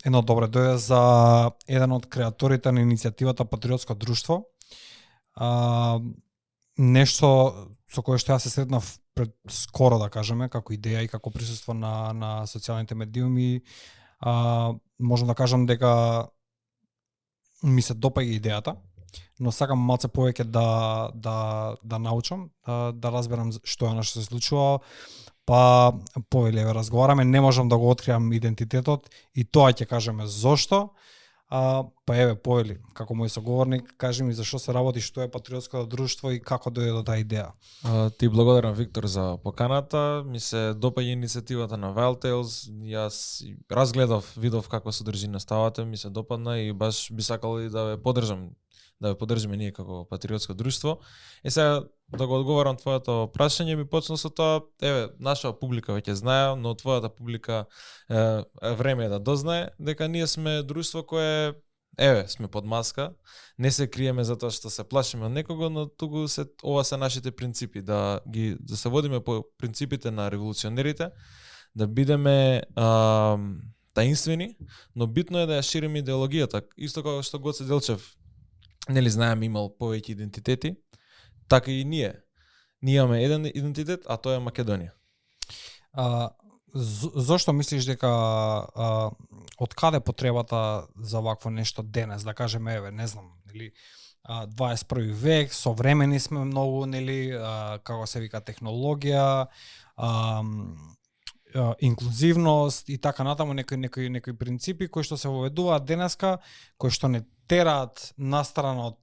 едно добро дојде за еден од креаторите на иницијативата Патриотско друштво. Нешто со кое што јас се сретнав пред скоро, да кажеме, како идеја и како присуство на социјалните медиуми. Можам да кажам дека ми се допаѓа идејата, но сакам малце повеќе да научам, да разберам што е она што се случува. Па повели разговараме, не можам да го откриам идентитетот и тоа ќе кажеме зошто. Па еве повели, како мој соговорник, кажи ми зашто се работи, што е Патриотското друштво и како дојде до таа идеја. Ти благодарам, Виктор, за поканата. Ми се допаѓа иницијативата на Wild Tales. Јас разгледав, видов како содржина ставате, ми се допадна и баш би сакал и да ве поддржам, да ве поддржиме ние како Патриотско друштво. Сега да го одговорам твоето прашање, ми почнал со тоа, еве, наша публика веќе знае, но твојата публика време е да дознае дека ние сме друштво кое сме под маска, не се криеме затоа што се плашиме од некого, но туку ова се нашите принципи, да се водиме по принципите на револуционерите, да бидеме таинствени, но битно е да ја шириме идеологијата, исто како што Гоце Делчев нели знаеме имал повеќе идентитети, така и ние. Ние имаме еден идентитет, а тоа е Македонија. Зошто мислиш дека од каде потребата за вакво нешто денес, да кажеме, еве, не знам, нели 21 век, современи сме многу, нели, како се вика, технологија, инклузивност и така натаму, некои принципи кои што се воведуваат денеска, кои што не тераат настрана од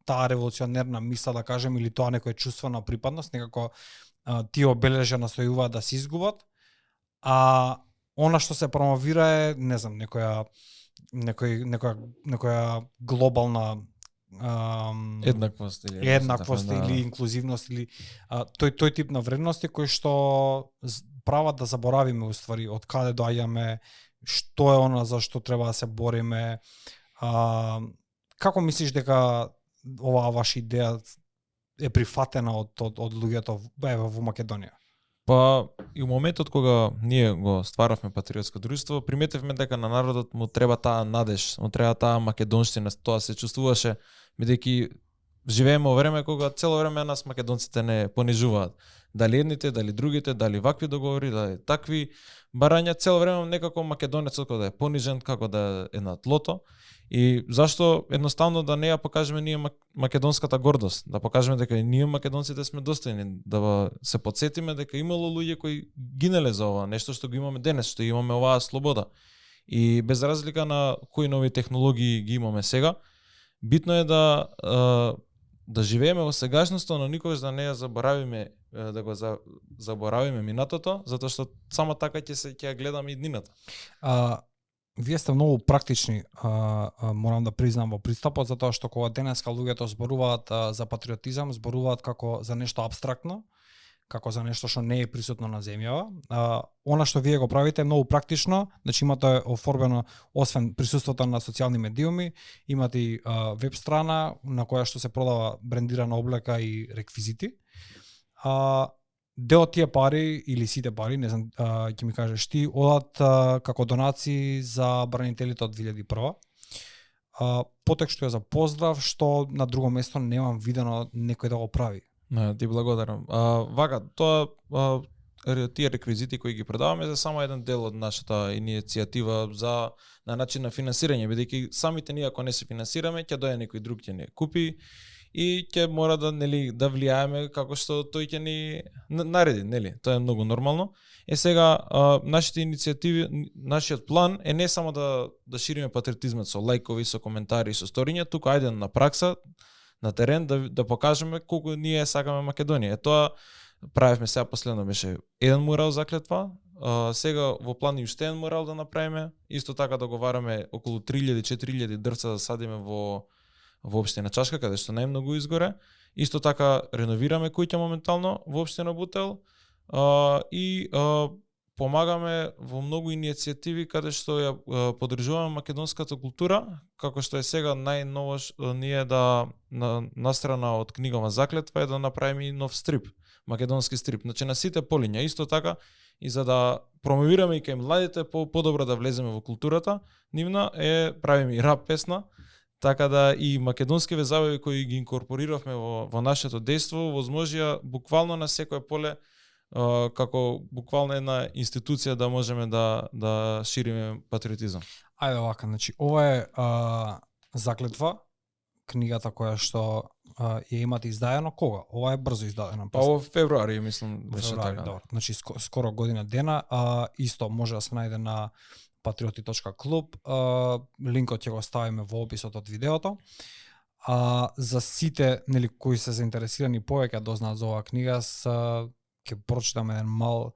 таа револуционерна мисла, да кажем, или тоа некоја чувствена припадност, некако тие обележја настојуваат да се изгубат, а она што се промовира е, не знам, некоја глобална еднаквост или инклузивност или тој тип на вредности кои што прават да заборавиме уствари од каде доаѓаме, што е она за што треба да се бориме. Како мислиш дека оваа ваша идеја е прифатена од луѓето во Македонија? Па и у моментот кога ние го стваравме Патриотско друштво, приметивме дека на народот му треба таа надеж, му треба таа македонштина, тоа се чувствуваше, бидејќи живееме во време кога цело време нас македонците не понижуваат. Дали едните, дали другите, дали вакви договори, дали такви барања, цело време некако македонецот како да е понижен, како да е на тлото. И зашто едноставно да не ја покажеме ние македонската гордост, да покажеме дека ние македонците сме достојни, да се потсетиме дека имало луѓе кои гинале за ова, нешто што го имаме денес, што имаме оваа слобода. И без разлика на кои нови технологии ги имаме сега, битно е да живееме во сегашноста, но никогаш да не ја заборавиме, да го заборавиме минатото, затоа што само така ќе ја гледаме и днината. Вие сте многу практични, морам да признам, во пристапот, затоа што кога денеска луѓето зборуваат за патриотизам, зборуваат како за нешто апстрактно, како за нешто што не е присутно на земјава. Она што вие го правите е многу практично, значи имате оформено, освен присуството на социјални медиуми, имате и веб страна на која што се продава брендирана облека и реквизити. Дел од тие пари, или сите пари, не знам, ќе ми кажеш ти, одат како донации за бранителите од 2001. Потек што е за поздрав, што на друго место немам видено некој да го прави. Ти благодарам. Вака, тоа тие реквизити кои ги продаваме за само еден дел од нашата иницијатива на начин на финансирање, бидејќи самите ние ако не се финансираме, ќе дојде некој друг ќе не купи и ќе мора да влијаеме како што тој ќе ни нареди, нели? Тоа е многу нормално. Сега нашите иницијативи, нашиот план е не само да шириме патриотизмот со лајкови, со коментари, со сториња, туку ајде на пракса, на терен да покажеме колку ние сакаме Македонија. Тоа правевме сега последно беше еден мурал заклетва, сега во план и уште еден мурал да направиме, исто така договараме околу 3000-4000 дрвца да садиме во општина Чашка, каде што најмногу изгоре. Исто така реновираме куќа моментално во општина Бутел и помагаме во многу иницијативи каде што ја поддржуваме македонската култура, како што е сега најново ние да настрана од книгава Заклетва е да направиме и нов стрип, македонски стрип. Значи на сите полиња исто така и за да промовираме и кај младите подобро да влеземе во културата, нивна правиме и рап песна, така да и македонскиве забави кои ги инкорпориравме во нашето дејство возможија буквално на секое поле како буквално една институција да можеме да шириме патриотизам. Ајде вака, значи ова е Заклетва, книгата која што ја имате издадено кога? Ова е брзо издадено. Па во февруари мислам беше така. Добро. Значи скоро година дена, исто може да се најде на patrioti.club, линкот ќе го ставиме во описот од видеото. За сите нели кои се заинтересирани повеќе да дознаат за оваа книга, ќе прочитам еден мал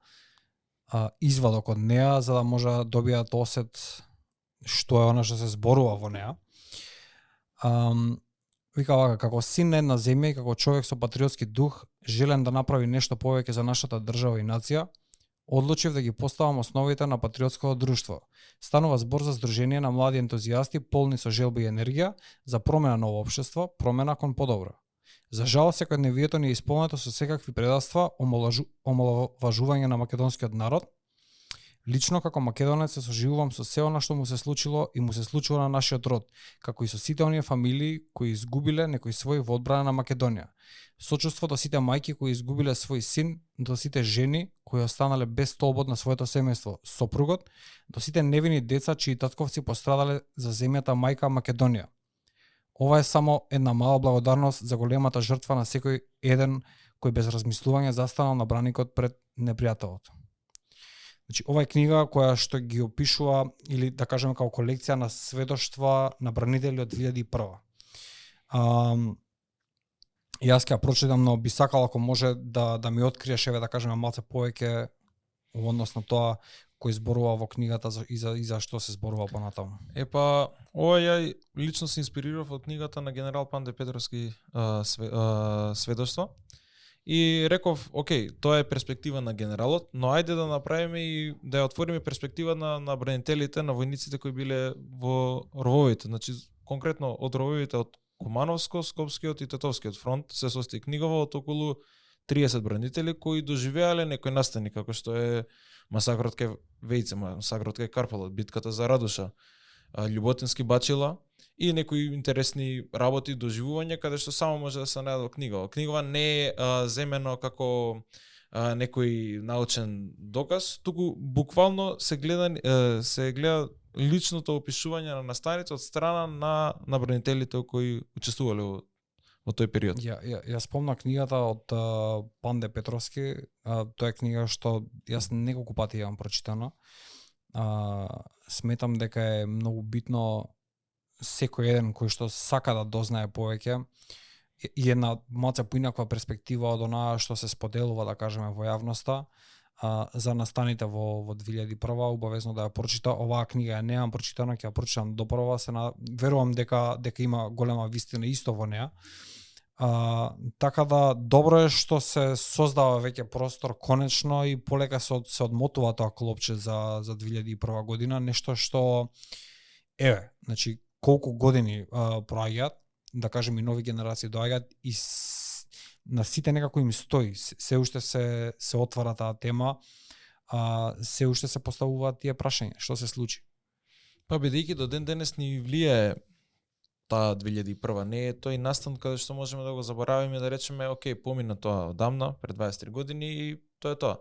извадок од неа за да може да добијат осет што е она што се зборува во неа. Вика вака, како син на една земја и како човек со патриотски дух, желен да направи нешто повеќе за нашата држава и нација, одлучив да ги поставам основите на патриотското друштво. Станува збор за здружение на млади ентузијасти полни со желба и енергија за промена на општество, промена кон подобро. За жал, секојдневието ни е исполнето со секакви предавства, омаловажување на македонскиот народ. Лично како македонец се соживувам со се она што му се случило и му се случило на нашиот род, како и со сите оние фамилии кои изгубиле некој свој во одбрана на Македонија. Сочувство до сите мајки кои изгубиле свој син, до сите жени кои останале без столбот на своето семејство, сопругот, до сите невини деца чии татковци пострадале за земјата мајка Македонија. Ова е само една мала благодарност за големата жртва на секој еден кој без размислување застанал на браникот пред непријателот. Значи, ова е книга која што ги опишува, или да кажеме како колекција на сведоштва на бранители од 2001. Јас ќе ја прочитам, но би сакал ако може да ми откриеш, да кажеме малце повеќе во однос на тоа кој зборува во книгата и за што се зборува понатаму. Ова ја лично се инспирирав од книгата на генерал Панде Петровски сведоштва. И реков, окей, тоа е перспектива на генералот, но ајде да направиме и да ја отвориме перспектива на бранителите, на војниците кои биле во рововите. Значи, конкретно од рововите од Кумановско, Скопскиот и Тетовскиот фронт се состои книгава од околу 30 бранители кои доживеале некој настани, како што е масакрот кај Вејце, масакрот кај Карпалот, битката за Радуша, Љуботински бачила и некои интересни работи, доживувања, каде што само може да се најде во книгава. Книгава не е земено како некој научен доказ, туку буквално се гледа личното опишување на настаните од страна на бранителите кои учествувале во тој период. Ја спомна книгата од Панде Петровски, тоа е книга што јас неколку пати ја прочитано. Сметам дека е многу битно секој еден кој што сака да дознае повеќе и една малце поинаква перспектива од онаа што се споделува, да кажеме, во јавноста за настаните во 2001, убавезно да ја прочита. Оваа книга ја немам прочитана, ќе ја прочитам допрва, верувам дека има голема вистина исто во неа. Така да добро е што се создава веќе простор конечно и полека се одмотува тоа клопче за 2001 година, нешто што значи колку години проаѓаат, да кажем и нови генерации доаѓаат и на сите некако им стои, се уште се отвара таа тема, се уште се поставуваат тие прашања, што се случи. Па бидејќи до ден денес ни влијае таа 2001, не е тој настан каде што можеме да го заборавиме и да речеме, окей, помина тоа одамна, пред 23 години и тоа е тоа.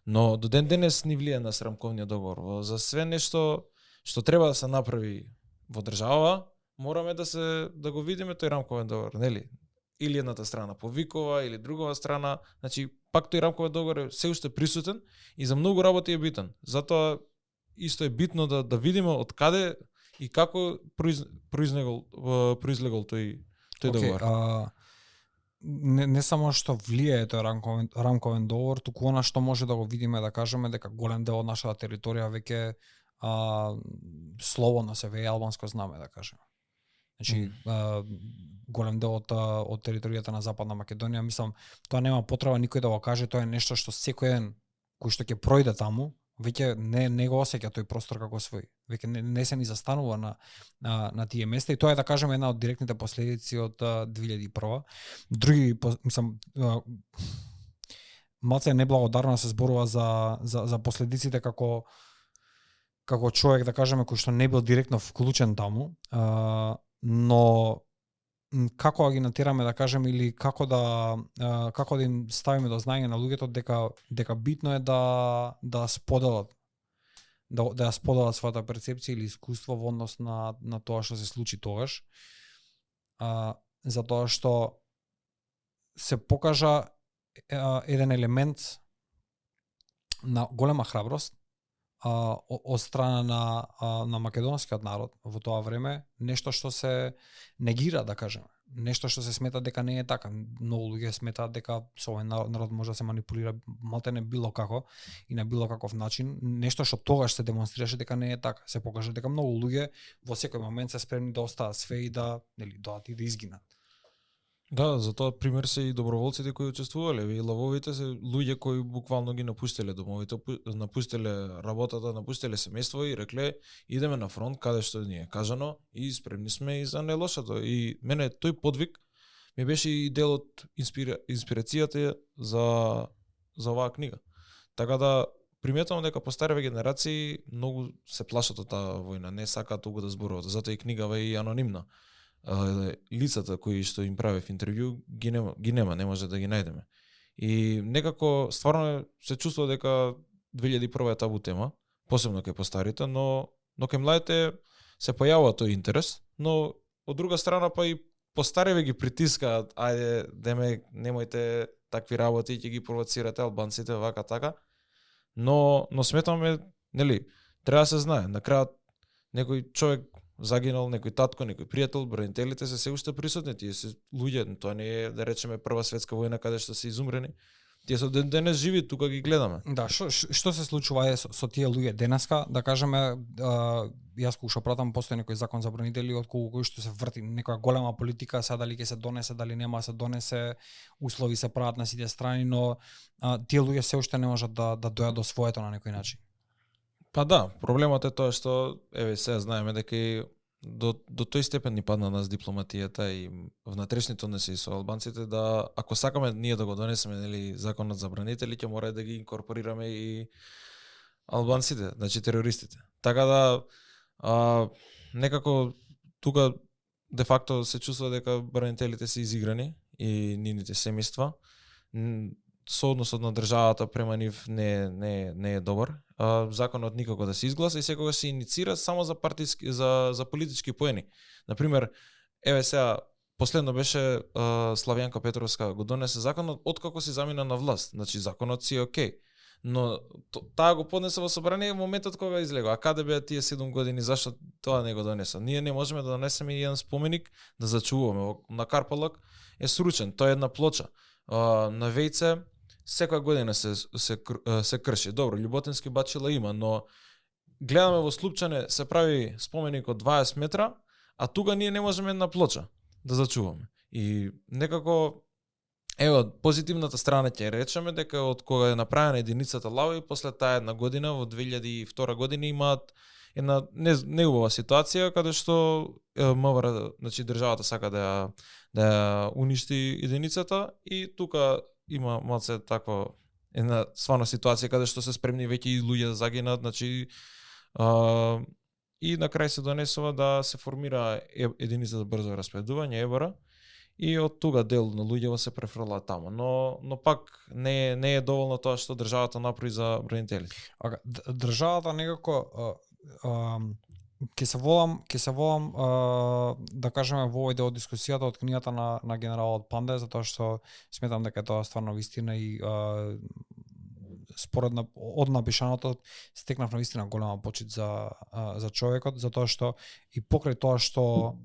Но до ден денес ни влијае на рамковниот договор. За све нешто што треба да се направи во држава, мораме да го видиме тој рамковен договор, нели? Или едната страна повикува, или другава страна, значи пак тој рамковен договор е се уште присутен и за многу работи е битен. Затоа исто е битно да видиме од каде и како произлегол тој договор. Не само што влијае тој рамковен договор, туку она што може да го видиме, да кажеме дека голем дел од нашата територија веќе слободно се вее албанско знаме, да кажеме. Значи, голем дел од територијата на Западна Македонија, мислам, тоа нема потреба никој да го каже, тоа е нешто што секој ден кој што ќе пројде таму, Веќе не го осеќа тој простор како свој. Веќе не се ни застанува на тие места и тоа е, да кажеме, една од директните последици од 2001. Други, мислам, малце неблагодарно се зборува за последиците како човек, да кажеме, кој што не бил директно вклучен таму, но како да ги натераме, да кажеме, или како да им ставиме до знаење на луѓето дека битно е да споделат да споделат својата перцепција или искуство во однос на тоа што се случи тогаш. Затоа што се покажа еден елемент на голема храброст од страна на македонскиот народ во тоа време, нешто што се негира, да кажеме, нешто што се смета дека не е така. Многу луѓе сметаат дека со овој народ може да се манипулира малтене било како и на било каков начин, нешто што тогаш се демонстрираше дека не е така. Се покажа дека многу луѓе во секој момент се спремни да остават све и да доат и да изгинат. Да, за тоа пример се и доброволците кои учествувале, и лавовите се луѓе кои буквално ги напустиле домовите, напустиле работата, напустиле семејство и рекле идеме на фронт каде што ни е кажано и спремни сме и за нелошото. И мене тој подвиг ми беше и дел од инспирацијата за оваа книга. Така да приметувам дека постареви генерации многу се плашат од таа војна, не сакаат толку да зборуваат, затоа и книгава е и анонимна. Лицата кои што им правев интервју ги нема, не може да ги најдеме. И некако стварно се чувствува дека 2001 е табу тема, посебно кај постарите, но кај младите се појавува тој интерес, но од друга страна па и постариве ги притискаат, ајде деме немојте такви работи, ќе ги провоцирате албанците вака така. Но сметаме, нели, треба да се знае, на крајот некој човек загинал, некој татко, некој пријател, бранителите се уште присутни, тие се луѓе, тоа не е, да речеме, прва светска војна каде што се изумрени. Тие се денес живи, тука ги гледаме. Да, што се случува е со тие луѓе денеска, да кажеме, јас кога што пратам, постои некој закон за бранители отколку кој што се врти некоја голема политика, сега дали ќе се донесе, дали нема се донесе, услови се прават на сите страни, но тие луѓе се уште не можат да дојат до своето на некој начин. Па да, проблемот е тоа што, еве сега знаеме дека и до тој степен ни падна нас дипломатијата и внатрешните односи со албанците, да ако сакаме ние да го донесеме, нели, законот за бранители, ќе мора да ги инкорпорираме и албанците, значи терористите. Така да некако тука де факто се чувствува дека бранителите се изиграни и нивните семејства. Со односот на државата према нив не е добар. Законот никако да се изгласа и секогаш се иницира само за партиски, за политички поени. Например, еве сега последно беше Славјанка Петровска го донесе законот откако се замина на власт. Значи законот си е окей. Но таа го поднесе во собрание во моментот кога излегува. А каде беа тие 7 години, зашто тоа не го донеса? Ние не можеме да донесеме еден споменик да зачуваме. На Карпалак е сручен, тоа е една плоча. На Вејце секоја година се крши. Добро, Љуботински бачила има, но гледаме во Слупчане се прави споменик од 20 метра, а тука ние не можеме една плоча да зачуваме. И некако, ево, позитивната страна ќе речеме дека од кога е направена единицата Лави, после таа една година, во 2002 година, имаат една неубава ситуација, каде што МВР, значи државата сака да ја уништи единицата и тука има малце таква една свана ситуација каде што се спремни веќе и луѓе да загинат, значи и на крај се донесува да се формира единица за брзо распредување ЕБР и од тука дел на луѓето се префрлаа таму, но пак не е доволно тоа што државата направи за бранителите. Државата некако ќе се волам да кажеме во овој дел од дискусијата од книгата на генералот Панде, затоа што сметам дека тоа стварно вистина и според од напишаното стекнав на вистина голема почит за човекот, затоа што и покрај тоа што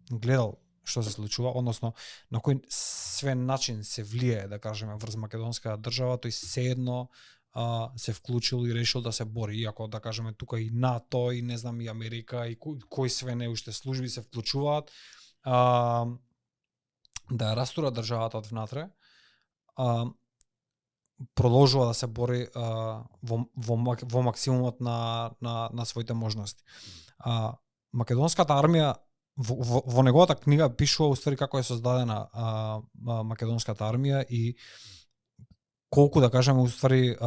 гледал што се случува, односно на кој све начин се влијае, да кажеме, врз македонската држава, тој sejedno се вклучил и решил да се бори, иако да кажеме тука и НАТО и не знам и Америка и кои све не уште служби се вклучуваат да ја растура државата од внатре. продолжува да се бори во максимумот на своите можности. Македонската армија во неговата книга пишува уствари како е создадена македонската армија и колку да кажеме уствари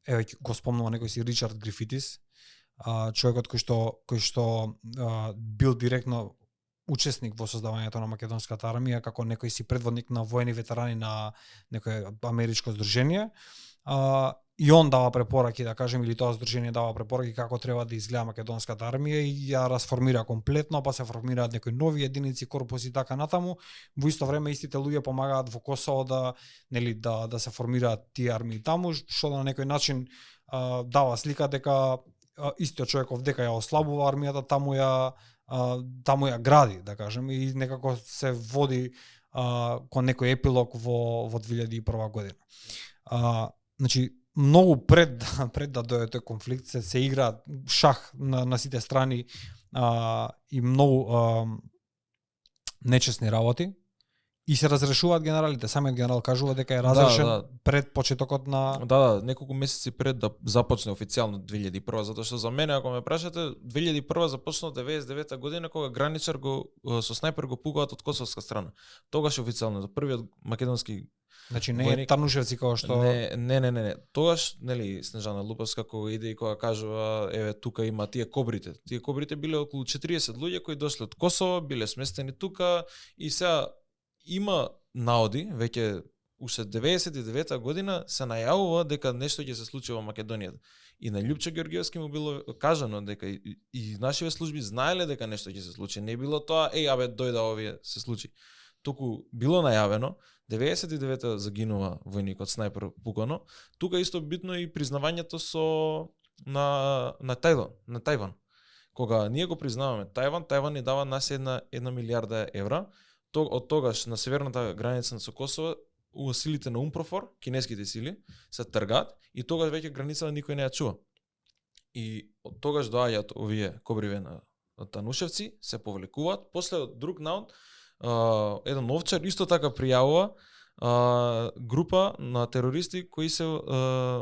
еве го спомнува некој си Ричард Грифитис, човекот кој што бил директно учесник во создавањето на македонската армија, како некој си предводник на воени ветерани на некое америчко здружение. И он дава препораки, да кажем, или тоа здружение дава препораки како треба да изгледа македонската армија и ја расформира комплетно, па се формираат некои нови единици, корпуси и така натаму. Во исто време истите луѓе помагаат во Косово да се формираат тие армии таму, што на некој начин дава слика дека истиот човеков дека ја ослабува армијата, таму ја гради, да кажем, и некако се води кон некој епилог во 2001 година. Значи, многу пред да дојде тој конфликт се игра шах на сите страни и многу нечесни работи и се разрешуваат генералите. Самиот генерал кажува дека е разрешен пред почетокот на... Да, неколку месеци пред да започне официјално 2001, затоа што за мене, ако ме прашате, 2001 започна 99 година кога граничар со снајпер го пугаат од косовска страна. Тогаш официјално првиот македонски. Значи не е Танушевци како што... Не. Тогаш, нели, Снежана Луповска кога иде и кога кажува, еве, тука има тие кобрите. Тие кобрите биле околу 40 луѓе кои дошле од Косово, биле сместени тука и сега има наоди, веќе уште 99 година се најавува дека нешто ќе се случи во Македонија. И на Љупчо Ѓорѓевски му било кажано дека и нашите служби знаеле дека нешто ќе се случи. Не било тоа, дојда овие се случи. Току било најавено, 99-та загинува војникот снајпер пукано. Тука исто битно и признавањето на Тајван. Кога ние го признаваме Тајван ни дава нас 1 милиарда евра. Од тогаш на северната граница со Косово силите на Умпрофор, кинеските сили, се тргаат и тогаш веќе границата никој не ја чува. И од тогаш доаѓаат овие кобриве на Танушевци, се повлекуваат. После од друг наод, еден овчар исто така пријавува група на терористи кои се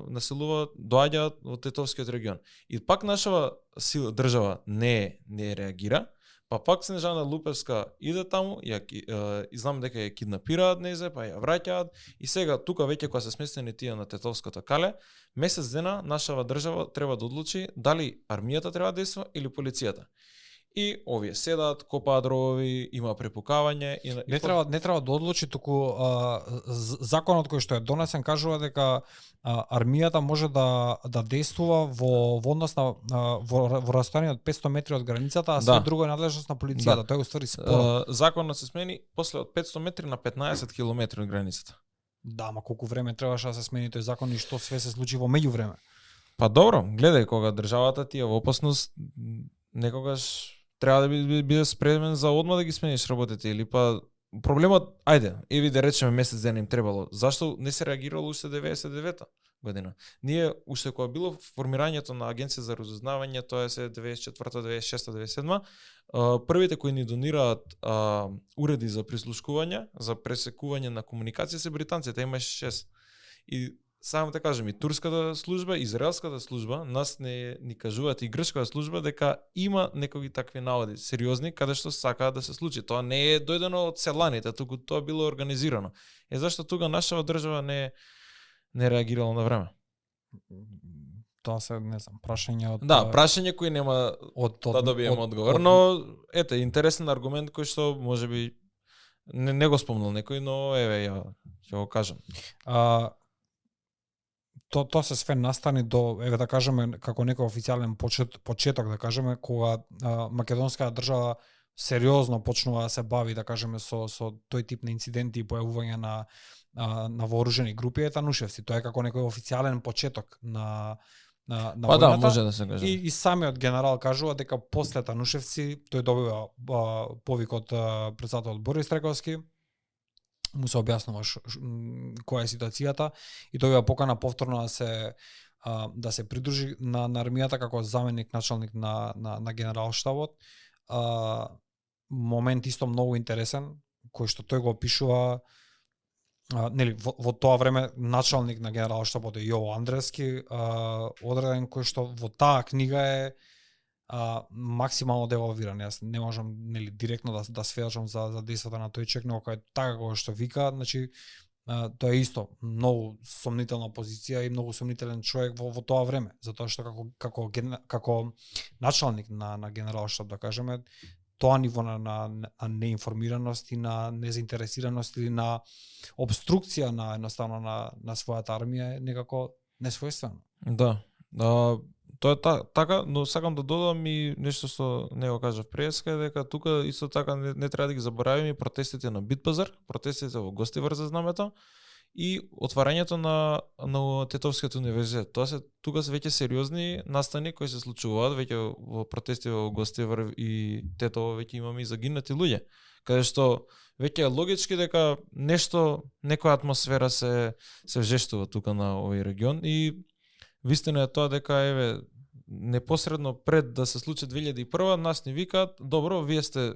населуваат, доаѓаат во Тетовскиот регион. И пак нашава држава не реагира. Па пак Снежана Луповска иде таму, и знам дека ја киднапираат незе, па ја враќаат и сега тука веќе кога се сместени тие на Тетовското кале, месец дена нашава држава треба да одлучи дали армијата треба да действа или полицијата. И овие седат, копаат ровови, има препукавање и не треба да одлучи, туку законот кој што е донесен кажува дека армијата може да действува во однос на во растојание од 500 метри од границата, а се друго е надлежност на полицијата. Тоа е уствари спорот. Законот се смени после од 500 метри на 15 километри од границата. Да, ама колку време требаше да се смени тој закон и што све се случи во меѓувреме? Па добро, гледај, кога државата ти е во опасност, некогаш треба да биде спремен за одма да ги смениш работите, или па проблемот, еви да речеме месец ден им требало. Зашто не се реагирало уште 99-та година? Ние уште кога било формирањето на агенција за разузнавање, тоа е 94-та, 96-та, 97-та, првите кои ни донираат уреди за прислушкување, за пресекување на комуникација се британците, имаше 6. И само да кажем, и турската служба, израелската служба, нас ни кажуваат и грчката служба дека има некои такви наводи сериозни каде што сакаат да се случи. Тоа не е дојдено од селаните, туку тоа било организирано. Зашто тука нашава држава не реагирала на време? Тоа се, не знам, прашање од... Да, прашање кои нема да добиеме одговор, но интересен аргумент кој што можеби не го спомнал некој, но ја го кажам. Тоа се све настани до, да кажеме, како некој официјален почеток, да кажеме, кога македонската држава сериозно почнува да се бави, да кажеме, со тој тип на инциденти и појавување на вооружени групи, е Танушевци. Тоа е како некој официјален почеток на војната. Да, може да се каже. И самиот генерал кажува дека после Танушевци тој добива повик од претседателот Борис Трековски, му се објаснува која е ситуацијата и добива покана повторно да се придружи на армијата како заменик началник на генералштабот. Момент исто многу интересен, кој што тој го опишува нели во тоа време началник на генералштабот е Јово Андрески, одреден кој што во таа книга е максимално девалвиран. Јас не можам нели директно да сведочам за дејствата на тој човек, но кај така како што вика, значи тоа е исто многу сомнителна позиција и многу сомнителен човек во тоа време, затоа што како началник на генералштаб, да кажеме, тоа ниво на неинформираност и на незаинтересираност или на обструкција на едноставно на својата армија е некако несвојствено. Да. Тоа е така, но сакам да додам и нешто што не го кажав преска, дека тука исто така не треба да ги заборавиме и протестите на Битпазар, протестите во Гостивар за знамето и отварањето на Тетовскиот универзитет. Тука се веќе сериозни настани кои се случуваат, веќе во протести во Гостивар и Тетово веќе имаме и загинати луѓе, каде што веќе е логички дека некоја атмосфера се вжештува тука на овој регион и вистина е тоа дека непосредно пред да се случи 2001 нас ни викаат, добро, вие сте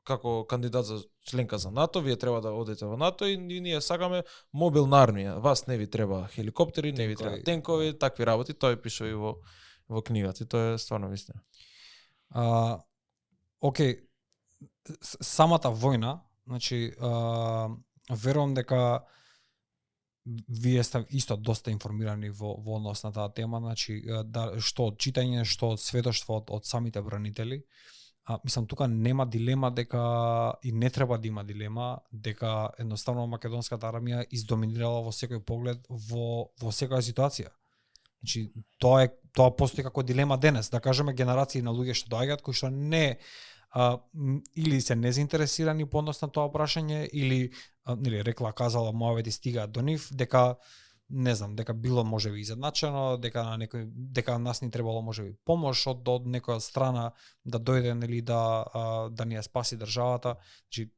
како кандидат за членка за НАТО, вие треба да одите во НАТО и ние сакаме мобилна армија. Вас не ви треба хеликоптери, не ви треба тенкови, такви работи, тоа е пишува и во книгата и тоа е стварно вистина. Океј, самата војна, значи верувам дека вие сте исто доста информирани во однос на таа тема, значи што од читање, што од сведоштво од самите бранители. Мислам, тука нема дилема дека и не треба да има дилема дека едноставно македонската армија издоминирала во секој поглед во секоја ситуација. Значи тоа постои како дилема денес, да кажеме генерации на луѓе што доаѓаат кои што не или се незаинтересирани по однос на тоа прашање или рекла казала мојавите стигаат до нив, дека не знам, дека било можеби изедначено, дека нас ни требало можеби помош од некоја страна да дојде нели да ни ја спаси државата. Значи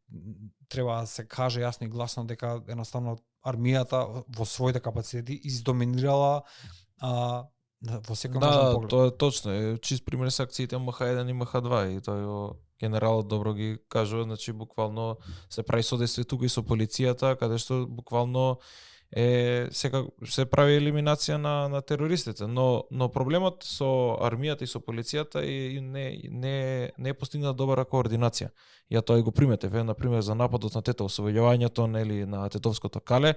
треба да се каже јасно и гласно дека едноставно армијата во своите капацитети издоминирала во секој можен поглед. Да, тоа е точно. Чист пример се акциите МХ1 и МХ2 и тој генералот добро ги кажува, значи буквално се прави содействие тука и со полицијата, каде што буквално се прави елиминација на терористите, но проблемот со армијата и со полицијата не е постигната добра координација. Ја тоа и го приметев, на пример за нападот на Тетово, освојувањето нели на Тетовското кале.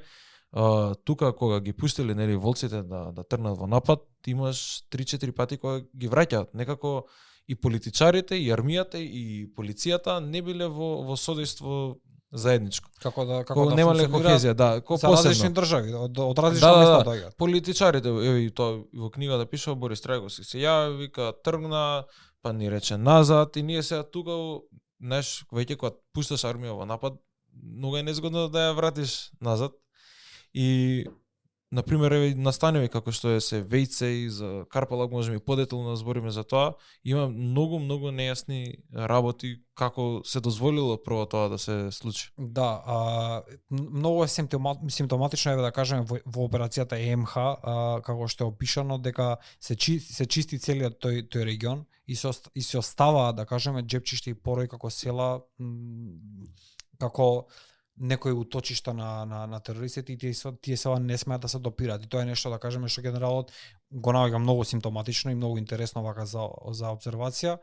Тука кога ги пуштили нели волците да трнат во напад, имаш 3-4 пати кога ги враќаат. Некако и политичарите, и армијата, и полицијата не биле во содейство заедничко. Како да немале кохезија, да, за различни држави, од различни места доаѓаат. Политичарите, и тоа во книгата пишува Борис Трајковски, се јави, вика тргна, па ни рече назад и ние сега тука, знаеш, веќе кога пушташ армија во напад, многу е незгодно да ја вратиш назад. И например, настаневи како што е се Вејце и за Карпалак, можеме и подетелно да збориме за тоа, има многу нејасни работи како се дозволило прво тоа да се случи. Да, многу е симптоматично да кажеме во операцијата ЕМХ, како што е опишано дека се чисти целиот тој регион и се остава да кажеме џепчиште и порои како села, како некои уточишта на терористите и тие села не смеат да се допираат. И тоа е нешто да кажеме што генералот го наоѓа многу симптоматично и многу интересно вака за обзервација.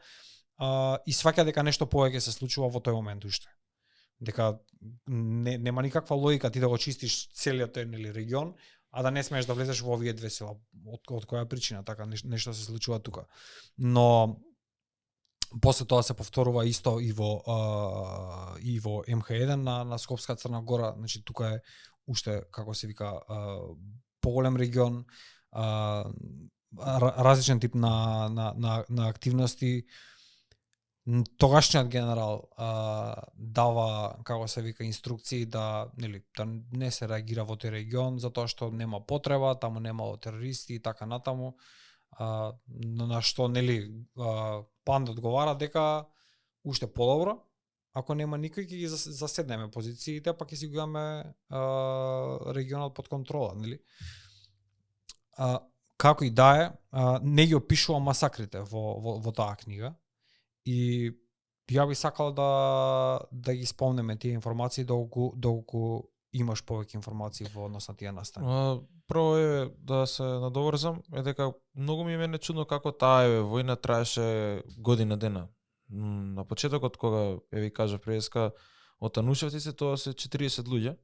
И сваќа дека нешто повеќе се случува во тој момент уште. Дека нема никаква логика ти да го чистиш целиот тој регион, а да не смееш да влезеш во овие две села. Од која причина така нешто се случува тука. Но после тоа се повторува исто и во МХ1 на Скопска Црна Гора, значи тука е уште како се вика поголем регион, различен тип на активности. Тогашниот генерал дава како се вика инструкции да не се реагира во тој регион затоа што нема потреба, таму немало терористи и така натаму. На што Панд одговара дека уште подобро, ако нема никој ќе ги заседнеме позициите, па ќе си го имаме регионот под контрола, нели? Како и да е, не ги опишува масакрите во таа книга и ја би сакал да ги спомнеме тие информации доколку имаш повеќе информации во однос на тие настани? Прво е да се надоврзам, е дека многу ми е мене чудно како таа војна траеше година дена. На почетокот кога ви кажав преска од Анушевци тоа се 40 луѓе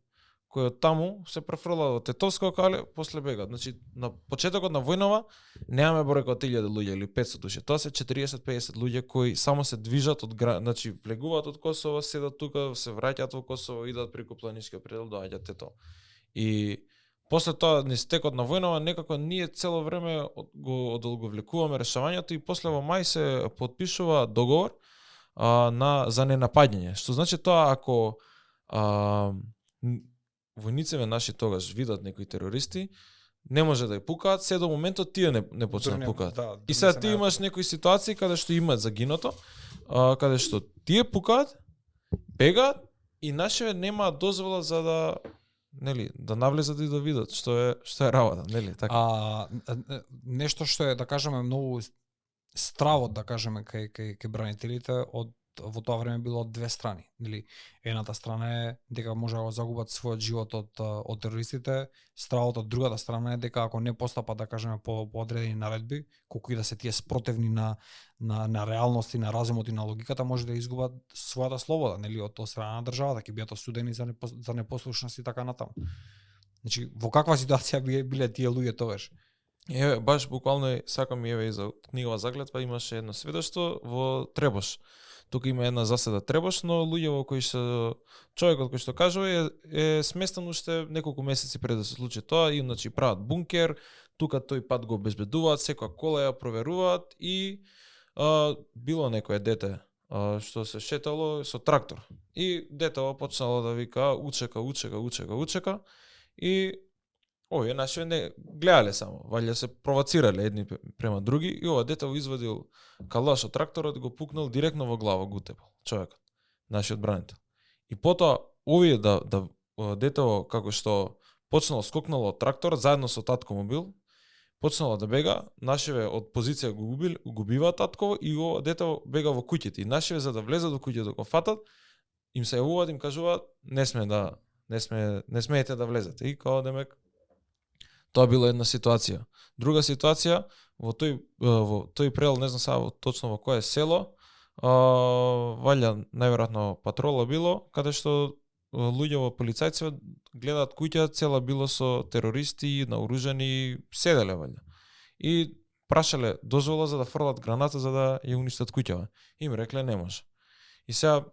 кои од таму се префрлаат од Тетовско кале, после бегат. Значи на почетокот на војнава немаме бројка од 1000 луѓе или 500 души. Тоа се 40-50 луѓе кои само се движат од значи влегуваат од Косово, седат тука, се враќаат во Косово, идат преку планинскиот предел, доаѓаат Тето. И после тоа низ текот на војнава некако ние цело време го одолговлекуваме решавањето и после во мај се потпишува договор за ненапаѓање. Што значи тоа ако војниците наши тогаш видат некои терористи, не може да ја пукаат, се до моментот тие не почнат да пукаат. И сега ти имаш некои ситуации каде што имаат загинато, каде што тие пукаат, бегаат и нашиве немаат дозвола за да да навлезат и да видат што е работа, нели така. Нешто што е, да кажеме, многу стравот, да кажеме, кај бранителите во тоа време било од две страни, нели? Едната страна е дека може да го загубат својот живот од терористите, стравот од другата страна е дека ако не постапат, да кажеме, по одредени наредби, колку и да се тие спротивни на реалност и на разумот и на логиката, може да изгубат својата слобода, нели, од страна на државата, ќе бидат осудени за непослушност и така натаму. Значи, во каква ситуација биле тие луѓе тогаш? Баш буквално сакам и за книгава Заклетва имаше едно сведоштво во Требош. Тука има една заседа Требош, но луѓе во кои што човекот кој што кажува е сместен уште неколку месеци пред да се случи тоа, и значи прават бункер, тука тој пат го обезбедуваат, секоја кола ја проверуваат и било некое дете што се шетало со трактор. И детето почнало да вика учека и овие наши не гледале само, валја се провоцирале едни према други и ова дете извадил калаш од тракторот и го пукнал директно во глава го утепал човекот, нашиот бранител. И потоа овие детето како што почнало скокнало од тракторот заедно со татко му бил, почнало да бега, нашиве од позиција го губиваат татково и ова детето бега во куќите. И нашиве за да влезат во куќите да го фатат, им се јавуваат, им кажуваат не смеете да влезете. И као демек тоа била една ситуација. Друга ситуација, во тој предел, не знам сега точно во кое село, валја најверојатно патрола било, каде што луѓе во полицајци гледаат куќа, цела било со терористи, наоружени, седеле валја. И прашале дозвола за да фрлат граната за да ја уништат куќава. Им рекле не може. И сега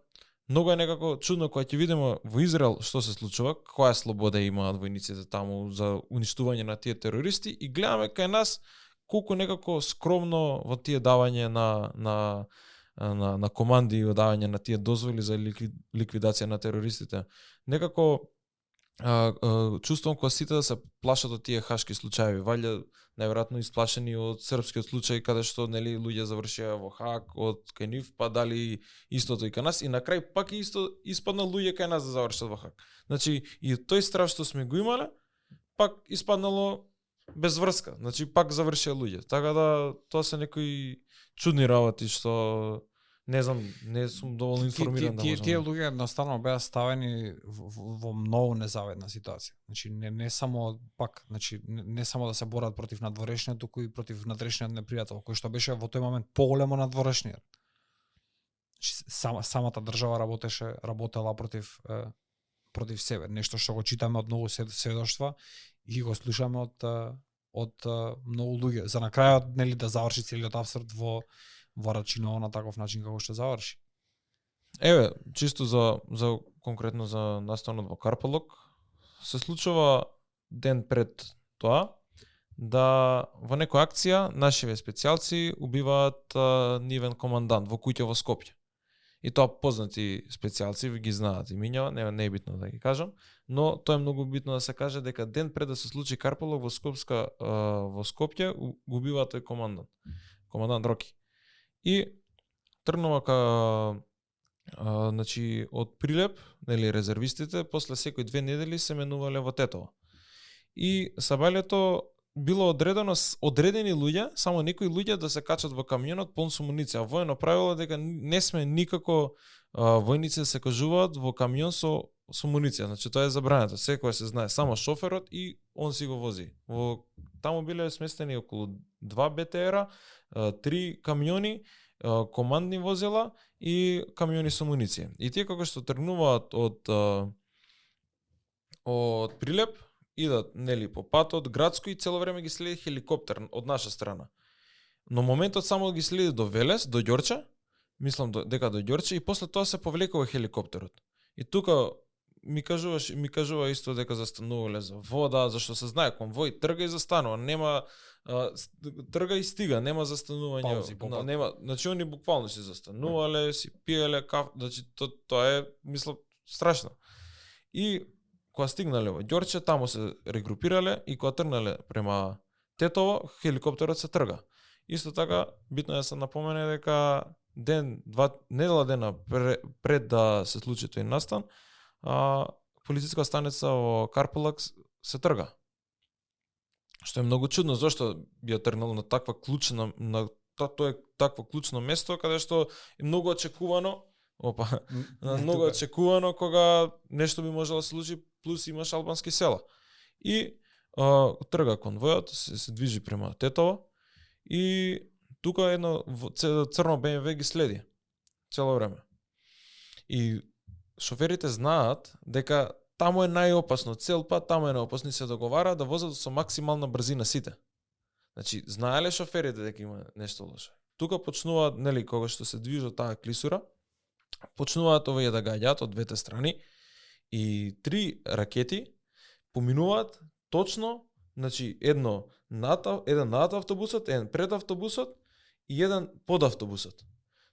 многу е некако чудно кога ќе видиме во Израел што се случува, која слобода имаат војниците таму за уништување на тие терористи и гледаме кај нас колку некако скромно во тие давање на команди и давање на тие дозволи за ликвидација на терористите. Некако чувствувам кога сите да се плашат од тие хашки случаи, валја најверојатно исплашени од српскиот случај каде што нели луѓе завршија во Хаг од кај нив, па дали истото и кај нас и на крај пак исто испадна луѓе кај нас да завршат во Хаг. Значи и тој страв што сме го имале, пак испаднало без врска. Значи пак завршија луѓе. Така да тоа се некои чудни работи што не знам, не сум доволно информиран да можам. Тие луѓе едноставно беа ставени во многу незавидна ситуација. Значи не само пак, значи не само да се борат против надворешниот, туку и против внатрешниот непријател, кој што беше во тој момент поголемо надворешниот. Значи самата држава работела против себе, нешто што го читаме од многу сведоштва и го слушаме од многу луѓе. За на крајот нели да заврши целиот абсурд во Рачиново на таков начин како што заврши. Чисто за конкретно за настанот во Карпалок, се случува ден пред тоа да во некоја акција нашиве специјалци убиваат нивен командант во куќа во Скопје. И тоа познати специјалци ги знаат имињава, не е битно да ги кажам, но тоа е многу битно да се каже дека ден пред да се случи Карпалок во Скопје го убиваат тој командант Роки. И тргнува значи од Прилеп, нели резервистите, после секои 2 недели се менувале во Тетово. И сабајлето било одредени луѓе, само некои луѓе да се качат во камионот полн со муниција. Воено правило дека не сме никако војници да се кажуваат во камион со муниција. Значи тоа е забрането. Секој се знае, само шоферот и он си го вози. Таму биле сместени околу 2 БТР-а, 3 камиони, командни возила и камиони со муниција. И тие кога што тргнуваат од Прилеп, идат нели по патот градско и цело време ги следи хеликоптер од наша страна. Но моментот само ги следи до Велес, до Ѓорче, мислам дека до Ѓорче и после тоа се повлекува хеликоптерот. И тука ми кажува исто дека застанувале за вода, зашто се знае конвој трга и застанува, нема трга и стига, нема застанување. Паузи, нема, значи они буквално си застанувале, си пиеле кафе, значи тоа е мислам страшно. И кога стигнале во Ѓорче, таму се регрупирале и кога тргнале према Тетово, хеликоптерот се трга. Исто така, битно е да се напомене дека недела дена пред да се случи тој настан, полициска станица во Карполак се трга. Што е многу чудно, зашто би ја тргнало на таква клучна, тоа е такво клучно место каде што е многу очекувано, многу очекувано кога нешто би можело да се случи, плюс имаш албански села. И трга конвојот, се движи према Тетово и тука едно црно БМВ ги следи цело време. И шоферите знаат дека таму е најопасно, цел пат таму е најопасно и се договара да возат со максимална брзина сите. Значи, знаеле шоферите дека има нешто лошо. Тука почнуваат, нели, кога што се движи таа клисура, почнуваат овие да гаѓаат од двете страни и 3 ракети поминуваат точно, значи еден над автобусот, еден пред автобусот и еден под автобусот.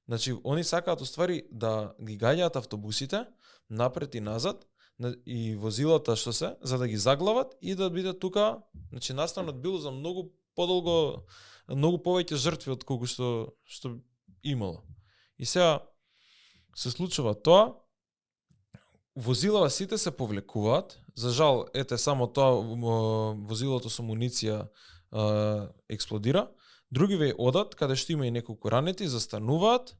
Значи, они сакаат уствари да ги гаѓаат автобусите напред и назад и возилата што се, за да ги заглават и да биде тука, значи настанот бил за многу подолго, многу повеќе жртви од колку што имало. И сега се случува тоа, возилава сите се повлекуваат, за жал, само тоа возилото со муниција експлодира, другиве одат, каде што има и неколку ранети, застануваат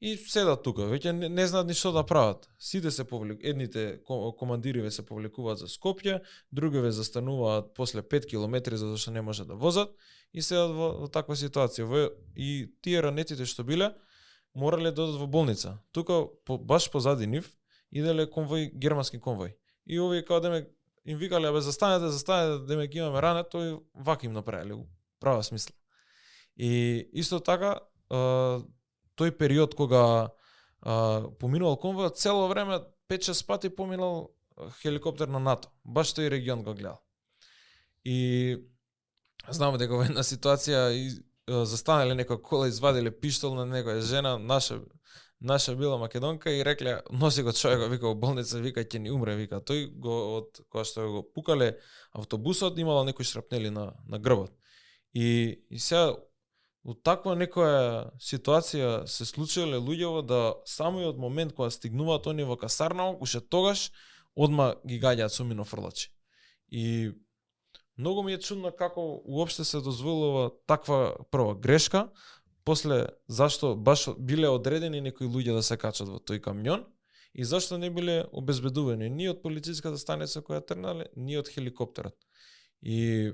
и седат тука, веќе не знаат ни што да прават. Сите се едните командириве се повлекуваат за Скопје, другиве застануваат после 5 километри за што не можат да возат и седат во таква ситуација. И тие ранетите што биле, морале да одат во болница. Тука, баш позади нив, иделе конвој, германски конвој. И овие као да им викале, застанете, да ги имаме ранет, тој вака им направиле, права смисла. И исто така, тој период кога поминувал конвојот, цело време 5-6 пати поминал хеликоптер на НАТО. Баш тој регион го гледал. И знамо дека во една ситуација застанале некоја кола, извадиле пиштол на некоја жена, наша била македонка и рекле, носи го човекот, вика во болница, вика ќе ни умре, вика. Тој го од кога што го пукале автобусот, имало некои шрапнели на грбот. И сега од таква некоја ситуација се случиле луѓево да само и од момент кога стигнуваат они во касарна, уште тогаш одма ги гаѓаат со минофрлачи. И многу ми е чудно како уопште се дозволува таква прва грешка, после зашто баш биле одредени некои луѓе да се качат во тој камион и зашто не биле обезбедувани ни од полициската станица која тргнале, ни од хеликоптерот. И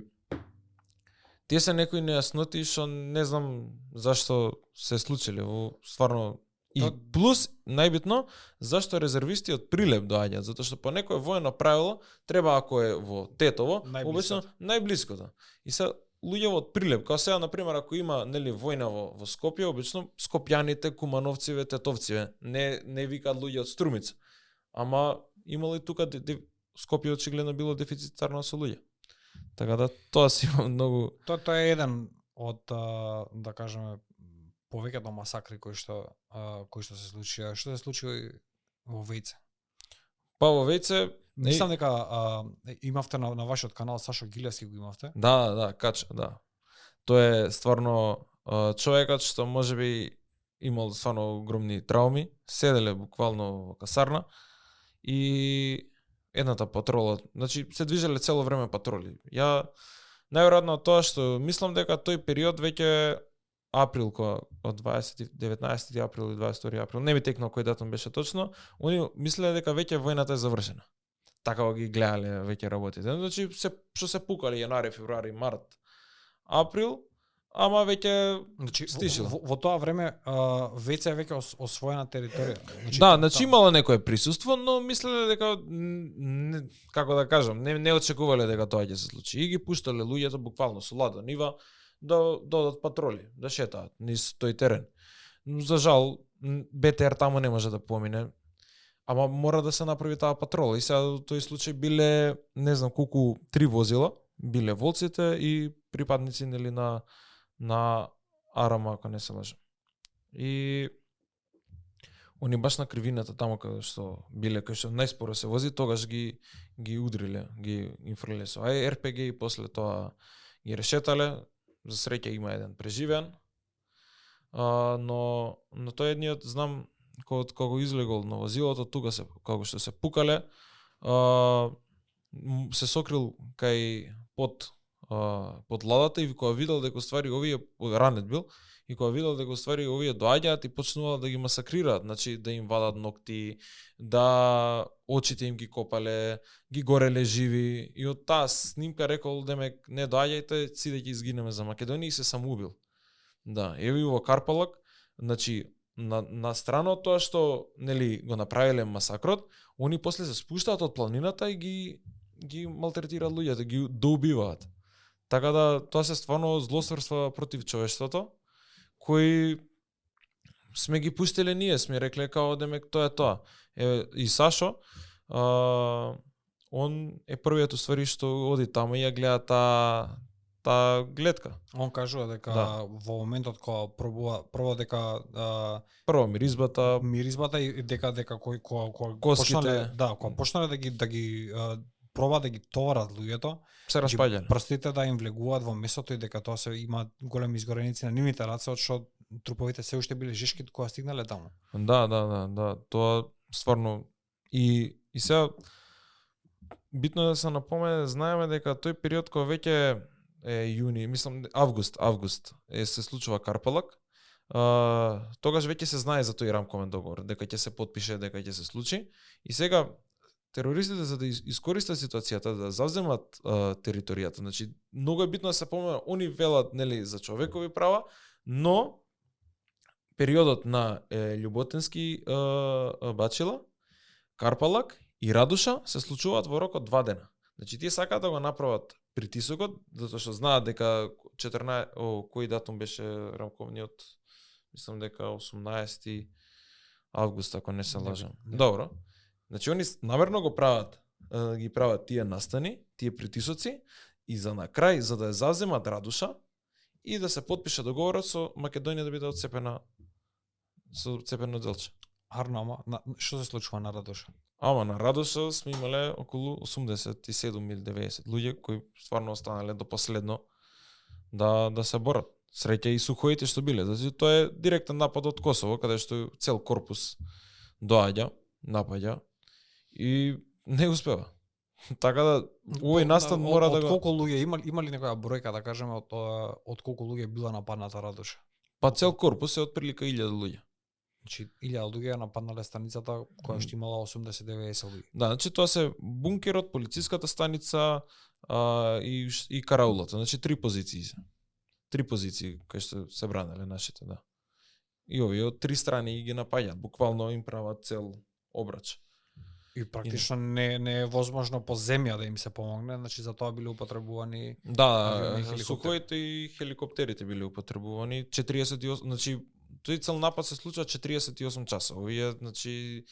тие се некои нејасноти што не знам зашто се случиле во стварно. И плюс, најбитно, зашто резервисти од Прилеп доаѓаат, затоа што по некое воено правило треба ако е во Тетово, обично најблиското. И се луѓе од Прилеп, као сега на пример ако има нели војна во Скопје, обично скопјаните, кумановциве, тетовциве, не викаат луѓе од Струмица. Ама имало и тука Скопје очигледно било дефицитарно со луѓе. Така да тоа си има многу. Тоа е еден од да кажеме повеќето масакри кои што се случија. Што се случи во Вејце? Па во Вејце мислам дека имавте на вашиот канал Сашо Гилевски го имавте. Да, Кача, да. Тој е стварно човекот што можеби имал стварно огромни трауми, седеле буквално во касарна и едната патрола, значи се движеле цело време патроли. Ја најверојатно тоа што мислам дека тој период веќе април, од 19 април и 22 април, не ми текнал кој датум беше точно, они мислеле дека веќе војната е завршена. Така ги гледале веќе работите. Значи, што се пукали јануари, февруари, март, април, ама веќе стишило. Во тоа време веќе е веќе освоена територија. Значи имало некое присуство, но мислеле дека како да кажам, не очекувале дека тоа ќе се случи. И ги пуштале луѓето буквално со ладо нива да одат патроли, да шетаат низ тој терен. За жал, БТР таму не може да помине. Ама мора да се направи таа патрола. И сега во тој случај биле, не знам колку, 3 возила, биле волците и припадници нели на Арама, ако не се лажам. И они баш на кривината таму каде што биле, кај што најспоро се вози, тогаш ги удриле, ги инфрлиле со РПГ и после тоа ги решетале. За среќа има еден преживеан. Но тој едниот, знам, кога излегол на возилото, тука се, како што се пукале, се сокрил кај под ладата и кога видел дека ствари овие ранет бил, и кога видел дека ствари овие доаѓаат и почнуваа да ги масакрираат, значи да им вадат ногти, да очите им ги копале, ги гореле живи, и од таа снимка рекол демек не доаѓајте, си да ги изгинеме за Македонија, и се самоубил. Да, еви во Карпалак, значи на страна од тоа што нели го направиле масакрот, они после се спуштаат од планината и ги малтретираат луѓето, ги доубиваат. Така да тоа се стварно злосторства против човештвото, кои сме ги пуштиле ние, сме рекле као демек тоа е тоа. И Сашо, он е првиот уствари што оди таму и ја гледа таа гледка. Он кажува дека во моментот кога пробува дека прво миризбата и дека кој коските, кога почнале да ги проба да ги товарат луѓето, се распаѓале. Прстите да им влегуваат во месото и дека тоа се има големи изгореници на нивните раце, од што труповите се уште биле жешки кога стигнале таму. Да, тоа стварно и сега битно е да се напомене, знаеме дека тој период кога веќе е јуни, мислам август се случува Карпалак. Тогаш веќе се знае за тој рамковен договор, дека ќе се потпише, дека ќе се случи. И сега терористите за да искористат ситуацијата, да завземат територијата, значи многу е битно да се помне, они велат нели за човекови права, но периодот на Љуботински Бачила, Карпалак и Радуша се случуваат во рок од 2 дена. Значи тие сакаат да го направат притисокот, затоа што знаат дека кој датум беше рамковниот, мислам дека 18 август, ако не се лажам. Добро. Значи они намерно го прават, ги прават тие настани, тие притисоци и за на крај, за да ја завземат Радуша и да се потпише договорот со Македонија да биде отцепено делче. Арно, што се случува на Радуша? Ама на Радуша сме имале околу 87 или 90 луѓе кои стварно останале до последно да се борат. Среќа и сухоите што биле. Значи тоа е директен напад од Косово, каде што цел корпус доаѓа, напаѓа и не успева. Така да овој настан мора да го... Од колку луѓе има ли некоја бројка да кажеме од колку луѓе била нападната Радуша? Па цел корпус е отприлика 1000 луѓе. Значи 1000 луѓе нападнале станицата која што имала 80-90 луѓе. Да, значи тоа се бункерот, полициската станица и караулата. Значи 3 позиции. 3 позиции кои што се бранеле нашите, да. И овие од 3 страни ги напаѓаат, буквално им прават цел обрач. И практично не е возможно по земја да им се помогне, значи за тоа биле употребувани сухоите и хеликоптерите биле употребувани 48, значи тој цел напад се случува 48 часа. Овие, значи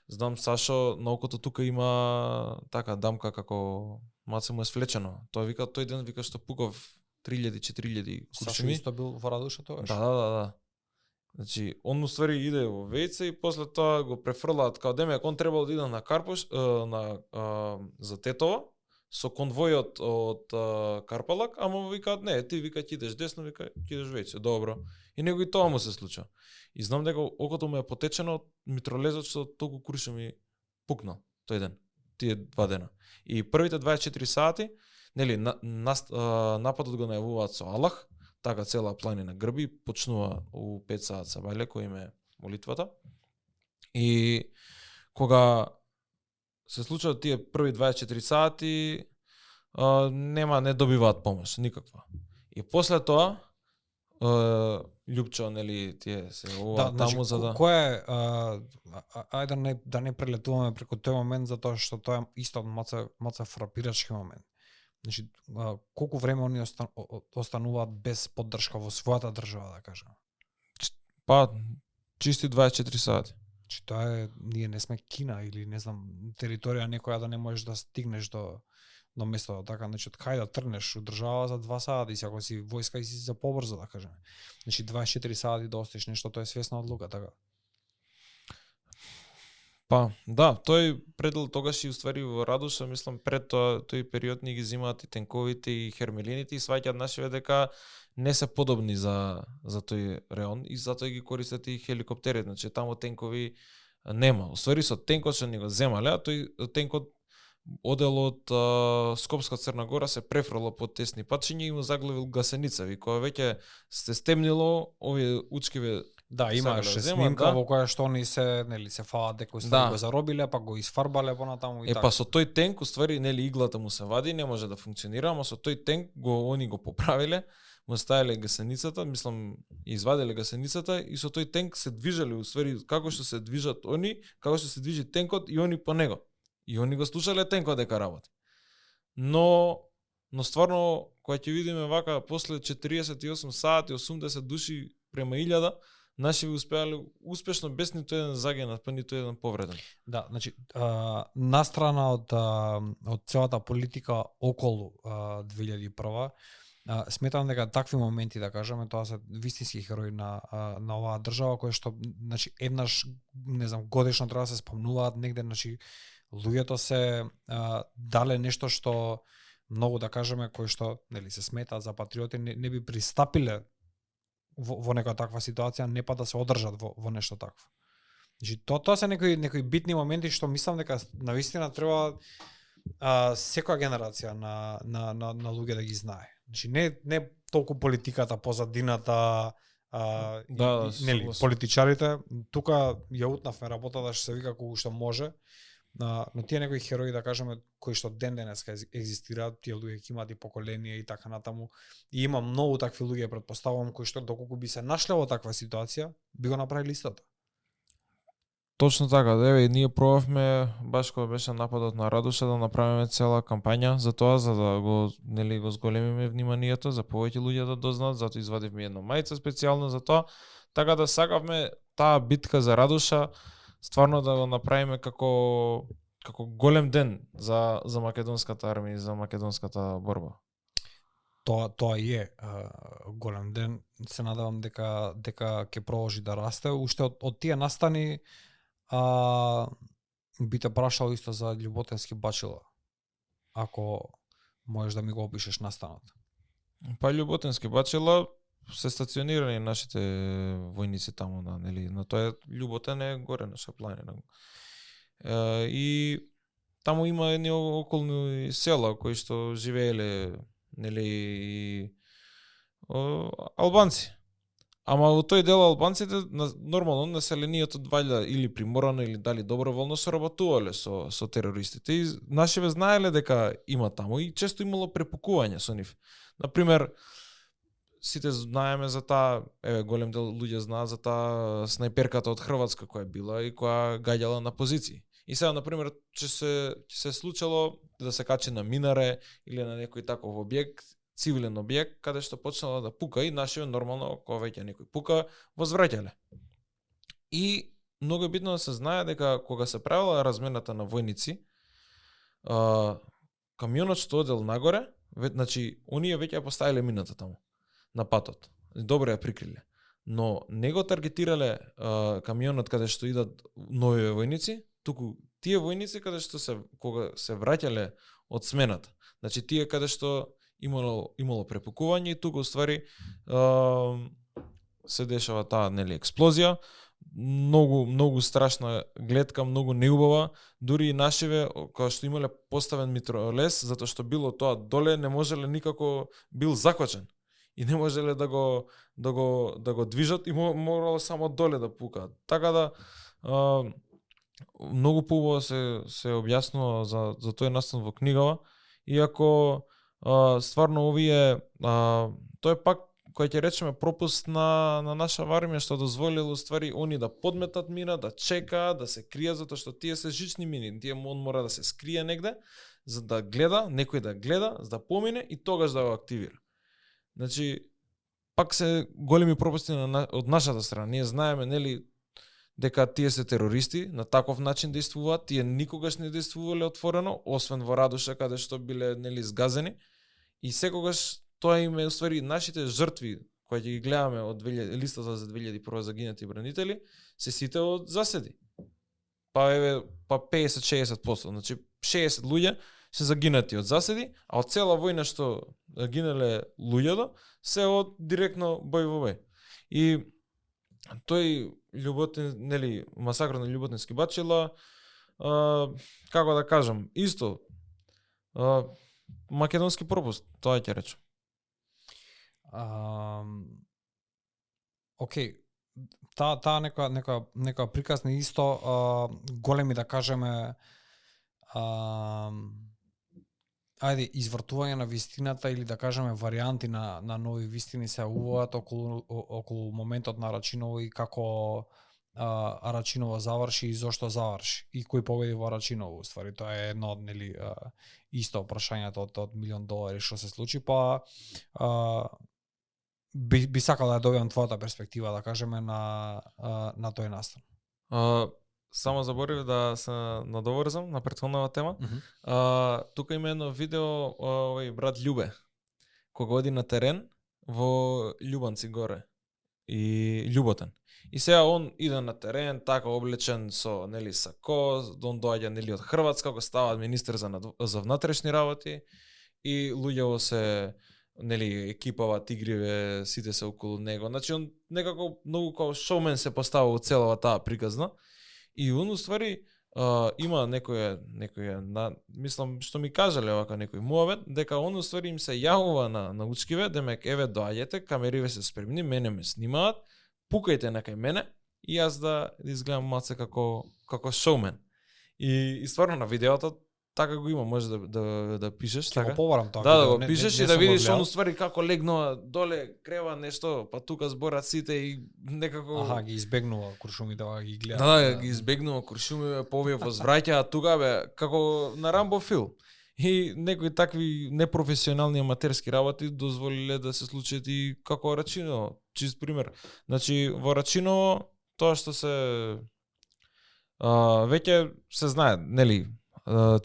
знам Сашо на окото тука има така дамка како маце му е свлечено. Тој ден вика што пукав 3000-4000 куршуми. Сашо исто бил во Радуша тогаш? Да. Значи, он уствари иде во вејце и после тоа го префрлаат као демек он требал да иде на Карпуш, за Тетово со конвојот од Карпалак, ама викаат не, ти вика ќе идеш десно, вика ќе идеш веќе, добро. И него и тоа му се случува. И знам дека окото му е потечено од митролезот што толку куршуми пукнал тој ден, тие 2 дена. И првите 24 сати, нели, нападот го најавуваат со Аллах, така цела планина грби, почнува у 5 саат сабајле кој име молитвата. И кога се случуваат тие први 24 сати, не добиваат помош никаква. И после тоа Љупчо, нели, тие се ова таму за да... Кој е, ајде да не прелетуваме преку тој момент, затоа што тоа е исто маца фрапирачки момент. Значи, колку време они остануваат без поддршка во својата држава, да кажем? Па, чисти 24 сати. Значи, тоа е, ние не сме Кина или не знам, територија некоја да не можеш да стигнеш до местото, така, значи, кај да трнеш у држава за 2 сати, си ако си војска и си за побрзо, да кажеме. Значи, 24 сати да остиш нешто, тоа е свесна одлука, така. Па, да, тој предел тогаш и уствари во Радоша, мислам, пред тој период ни ги зимаат и тенковите и хермелините и сваќаат нашиве дека не се подобни за тој реон и затоа ги користат и хеликоптерите, значи таму тенкови нема. Уствари со тенкот што ни го земале, а тој тенкот одел од Скопска Црна Гора се префрло по тесни патшиња и му заглавил гасеница. И кога веќе сте стемнило, овие учкиве да, имаше снимка во која што они се, нели, се фаат дека го заробиле, па го изфарбале понатаму и така. Па со тој тенк, уствари, нели, иглата му се вади, не може да функционира, ама со тој тенк они го поправиле, му ставиле гасеницата, мислам, извадиле гасеницата и со тој тенк се движеле, уствари, како што се движат они, како што се движи тенкот и они по него. И они го слушале тенкот дека работи. Но стварно, кога ќе видиме вака, после 48 сати, 80 души према 1000, наши успеале успешно без ниту еден загинат, па ниту еден повреден. Да, значи, настрана од целата политика околу 2001, сметам дека такви моменти, да кажеме, тоа се вистински херои на оваа држава, која што, значи, еднаш, не знам, годишно треба да се спомнуваат негде, значи, луѓето се дале нешто што многу, да кажеме, кои што, нели, се сметаат за патриоти, не би пристапиле во некоја таква ситуација, не па да се одржат во нешто такво. Значи, тоа се некои битни моменти што мислам дека навистина треба секоја генерација на луѓе да ги знае. Значи, не толку политиката, позадината, нели, политичарите, тука ја утнавме работата што се вика колку што може, но тие некои херои, да кажеме, кои што ден денеска екзистираат, тие луѓе ќе имаат и поколенија и така натаму. И има многу такви луѓе, претпоставувам, кои што доколку би се нашле во таква ситуација, би го направиле истото. Точно така, еве, ние пробавме баш кога беше нападот на Радоша да направиме цела кампања за тоа, за да го, нели, го зголемиме вниманието, за повеќе луѓе да дознаат, затоа извадивме една мајца специјално за тоа, така да сакавме таа битка за Радоша стварно да го направиме како голем ден за македонската армија и за македонската борба. Тоа е голем ден. Се надевам дека ќе продолжи да расте. Уште од тие настани би те прашал исто за Љуботенски бачила. Ако можеш да ми го опишеш настанот. Па Љуботенски бачила се стационирани нашите војници таму, нели, на тоа Љуботен е горе на планина. И таму има едни околни села кои што живееле, нели, и албанци. Ама во тој дел албанците нормално населението вајда или приморано или дали доброволно соработувале со терористите и нашиве знаеле дека има таму и често имало препукување со нив. Например, сите знаеме за таа, голем дел луѓе знаат за таа снајперката од Хрватска која била и која гаѓала на позиции. И сега, например, че се случило да се качи на минаре или на некој таков објект, цивилен објект, каде што почнала да пука и нашиве нормално, кога веќе некој пука, возвраќале. И многу е битно да се знае дека кога се правила размената на војници, камионот што одел нагоре, значи, оние веќе ја поставиле мината таму, на патот. Добро ја прикриле. Но не го таргетирале камионот каде што идат нови војници, туку тие војници каде што кога се враќале од смената. Значи, тие каде што имало препукување и тука уствари се дешава таа, нели, експлозија, многу страшна гледка, многу неубава, дури и нашиве кога што имале поставен митролес, затоа што било тоа доле не можеле никако, бил заквачен. и не можеле да го движат и морало само доле да пукаат. Така да многу поубаво се објаснува за тој настан во книгава, иако стварно овие тоа е пак кој ќе речеме пропуст на наша армија, што дозволило ствари они да подметат мина, да чекаат, да се кријат, затоа што тие се жични мини, он мора да се скрие негде, за да гледа, некој да гледа, за да помине и тогаш да го активира. Значи, пак се големи пропусти од нашата страна. Ние знаеме, нели, дека тие се терористи, на таков начин действуваат, тие никогаш не действувале отворено, освен во Радуша, каде што биле, нели, згазени, и секогаш тоа им е уствари нашите жртви кои ќе ги гледаме од листата за 2001 загинати бранители, се сите од заседи. Па 50-60%, значи 60 луѓе се загинати од заседи, а од цела војна што гинале луѓето се од директно бој во бој. И тој масакр на Љуботински бачила, како да кажам, исто македонски пропуст, тоа ќе речем. Океј, таа нека приказна исто големи, да кажеме, ајде, извртување на вистината или да кажеме варијанти на нови вистини се уваат околу моментот на Рачиново и како Рачиново заврши и зошто заврши и кој победи во Рачиново. Ствари тоа е едно од исто прашањето од $1.000.000 што се случи, па би сакал да добиам твојата перспектива, да кажеме, на тој настан. Само заборив да се надоврзам на претходната тема. Тука има едно видео, овој брат Љубе, кога оди на терен во Љубанци горе и Љуботен. И сега он иде на терен, така облечен со, нели, сако, он доаѓа, нели, од Хрватска, го става министер за внатрешни работи и луѓето се, нели, екипава, тигриве, сите се околу него. Значи он некако многу како шоумен се постава во целава таа приказна. И он уствари има некој мислам што ми кажале вака некој муавет, дека он уствари им се јавува на учкиве, демек еве доаѓете, камериве се спремни, мене ме снимаат, пукајте на кај мене и јас да изгледам малце како шоумен. И стварно на видеото така го има, може да пишеш, така. Ќе го побарам тоа. Да го пишеш и да видиш он уствари како легнува доле, крева нешто, па тука зборат сите и некако ги избегнува куршумите, ги гледа. Да, ги избегнува куршумите, повие возвраќаат тука бе, како на Рамбо филм. И некои такви непрофесионални аматерски работи дозволиле да се случат и како Рачиново. Чист пример. Значи во Рачиново тоа што се веќе се знае, нели,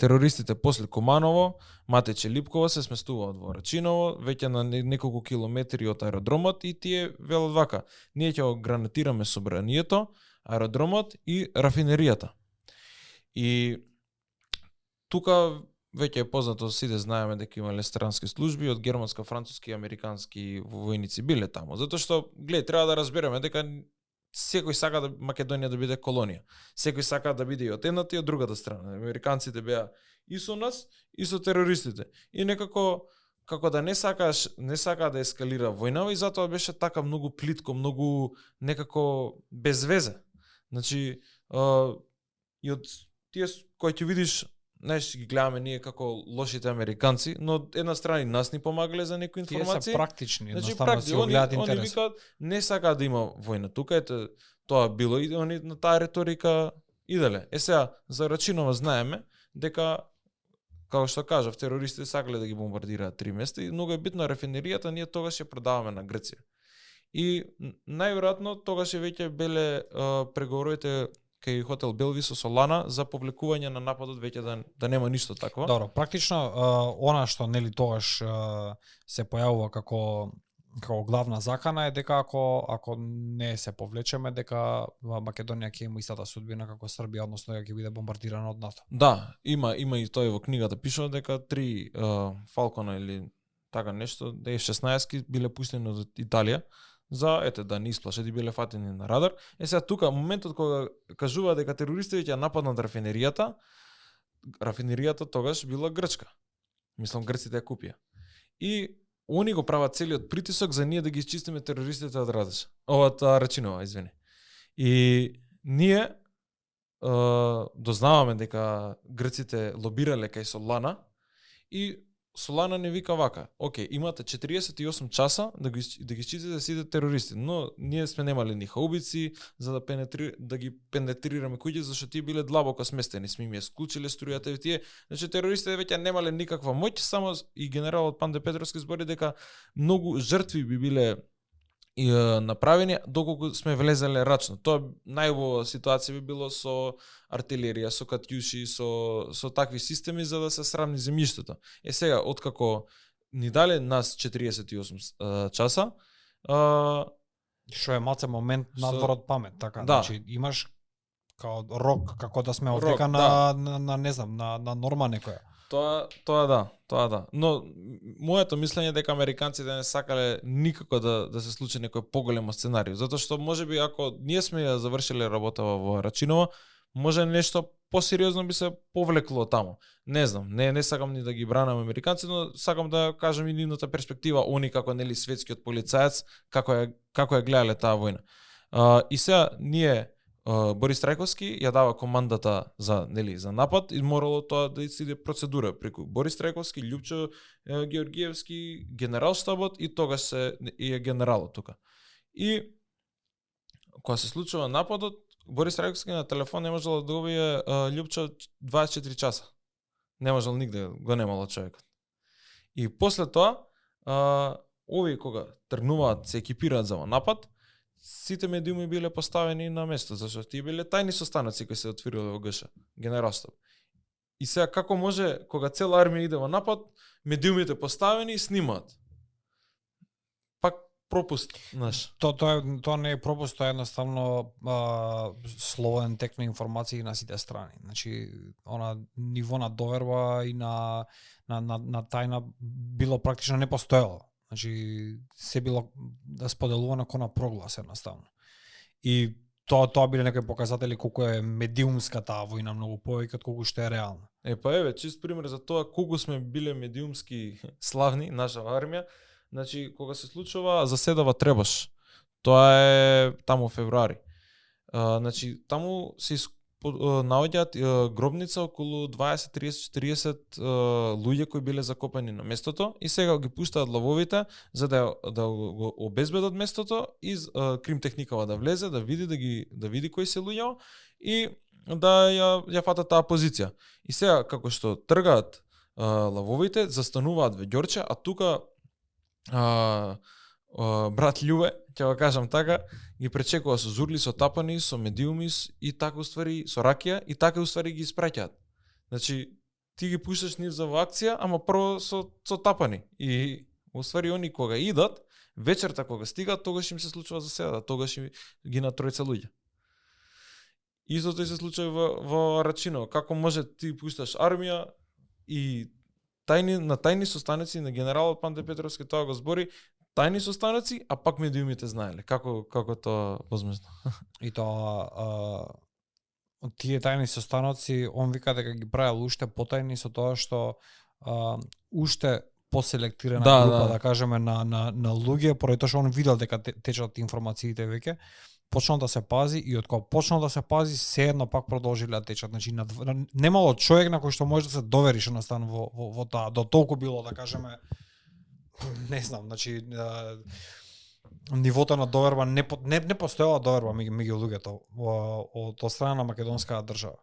терористите после Куманово, Матеќе Липково се сместуваат во Рачиново, веќе на неколку километри од аеродромот и тие велат вака: ние ќе го гранатираме собранието, аеродромот и рафинеријата. И тука веќе е познато, сите знаеме дека имале странски служби од германска, француски и американски војници биле таму, затоа што гледај, треба да разбереме дека секој сака да Македонија да биде колонија. Секој сака да биде и од едната и од другата страна. Американците беа и со нас, и со терористите. И некако како да не сака да ескалира војнава и затоа беше така многу плитко, многу некако без везе. Значи, и од тие кои ќе видиш, знаеш, ги гледаме ние како лошите американци, но од една страна и нас ни помагале за некои информации. Тие се практични, значи, едноставно си го гледат интерес. Они викаат, не сака да има војна тука, ете, тоа било и они на таа реторика иделе. Сега, за Рачинова знаеме дека, како што кажав, терористите сакале да ги бомбардираат 3 места и многу е битна рафинеријата, ние тогаш ја продаваме на Грција. И најверојатно тогаш веќе беле преговорите кај хотел Белви со Солана за повлекување на нападот, веќе да нема ништо такво. Добро, практично она што нели тогаш се појавува како главна закана е дека ако не се повлечеме, дека Македонија ќе има истата судбина како Србија, односно дека ќе биде бомбардирана од НАТО. Да, има и тој во книгата пишува дека 3 Фалкона или така нешто, F-16 биле пуштени од Италија за да не исплашат и биле фатени на радар. Сега тука моментот кога кажува дека терористите ќе нападнат рафинеријата тогаш била грчка. Мислам грците ја купија. И они го прават целиот притисок за ние да ги исчистиме терористите од Радеж. Од Рачинова, извини. И ние дознаваме дека грците лобирале кај Солана и Солана не вика вака: окей, имате 48 часа да ги исчистите сите терористи, но ние сме немали ни хаубици за да ги пенетрираме куѓи, зашто тие биле длабоко сместени, сме им ја склучиле струјата и тие, значи терористите веќе немале никаква моќ, само и генералот Панде Петровски збори дека многу жртви би биле и направени доколку сме влезеле рачно. Тоа најубава ситуација би било со артилерија, со катјуши, со такви системи за да се срамни земјиштето. Сега откако ни дале нас 48 часа, што е малце момент надвор од памет, така, да. Значи имаш као рок како да сме Рок, овдека да. на не знам, на норма некоја. Тоа да. Но моето мислење е дека американците не сакале никако да се случи некој поголемо сценарио, затоа што можеби ако ние сме ја завршиле работа во Рачиново, може нешто посериозно би се повлекло таму. Не знам, не сакам ни да ги бранам американците, но сакам да кажам и нивната перспектива, они како нели светскиот полицаец, како ја гледале таа војна. И сега ние Борис Трајковски ја дава командата за напад и морало тоа да иде процедура преку Борис Трајковски, Љупчо Георгиевски, генералштабот и тогаш се е генералот тука. И кога се случува нападот, Борис Трајковски на телефон не можел да добие Љупчо 24 часа. Не можел нигде, го немало човекот. И после тоа, овие кога тргнуваат, се екипираат за напад, сите медиуми биле поставени на место, зашто тие биле тајни состаноци кои се отвориле во ГШ, генералштаб. И сега како може, кога цела армија иде во напад, медиумите поставени и снимаат? Пак пропуст наш. Тоа не е пропуст, тоа е едноставно слободен тек на информации на сите страни. Значи, она ниво на доверба и на тајна било практично не постоело. Значи, се било да споделувано кона проглас едноставно. И тоа биле некои показатели колку е медиумска таа војна многу повеќе од колку што е реална. Чист пример за тоа колку сме биле медиумски славни, наша армија. Значи, кога се случува, заседава Требаш. Тоа е таму февруари. Значи, таму се наоѓаат гробница околу 20, 30, 40 луѓе кои биле закопани на местото и сега ги пуштаат лавовите за да го обезбедат местото и крим техникава да влезе, да види кои се луѓе и да ја фата таа позиција. И сега како што тргаат лавовите, застануваат во Ѓорче, а тука брат Љубе, ќе го кажам така, ги пречекува со зурли, со тапани, со медиуми и така уствари со ракија и така уствари ги испраќаат. Значи ти ги пушташ нив за акција, ама прво со тапани. И уствари они кога идат, вечерта кога стигаат, тогаш им се случува заседа, тогаш ги на тројца луѓе. Истото се случува во Рачиново. Како може ти пушташ армија и на тајни состаноци на генералот Панде Петровски тоа го збори, тајни состаноци, а пак медиумите знаеле. Како тоа возможно? И тоа тие тајни состаноци, он вика дека ги правел уште потајни со тоа што уште поселектирана група, да кажеме, на луѓе, поради тоа што он видел дека течат информациите веќе, почнал да се пази и од кога почнал да се пази, sejedno пак продолжиле да течат. Значи немало човек на кој што може да се довериш настан во таа, до толку било, да кажеме, не знам, значи нивото на доверба не постоела доверба меѓу луѓето од страна на македонската држава.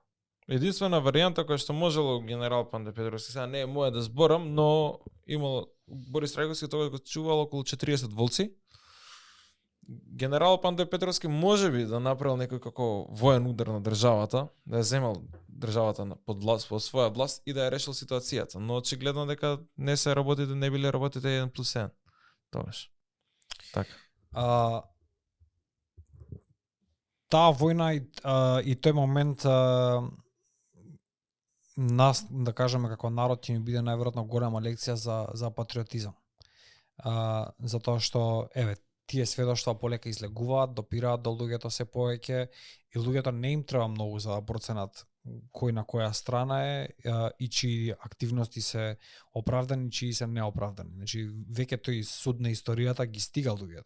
Единствена варијанта која што можело генерал Панде Петровски, сега не е моја да зборам, но имало Борис Трајковски тоа го чувал околу 40 волци. Генерал Панде Петровски можеби да направил некој како воен удар на државата, да ја земал државата под своја власт и да ја решил ситуацијата, но очигледно дека не се работите, не биле работите 1+1. Тогаш. Така. Таа војна и тој момент нас, да кажеме, како народ ќе ни биде најверојатно голема лекција за патриотизам. Затоа што, тие сведоштва полека излегуваат, допираат до луѓето се повеќе и луѓето не им треба многу за да проценат кој на која страна е и чии активности се оправдани, чии се неоправдани. Значи веќе тој суд на историјата ги стига луѓето.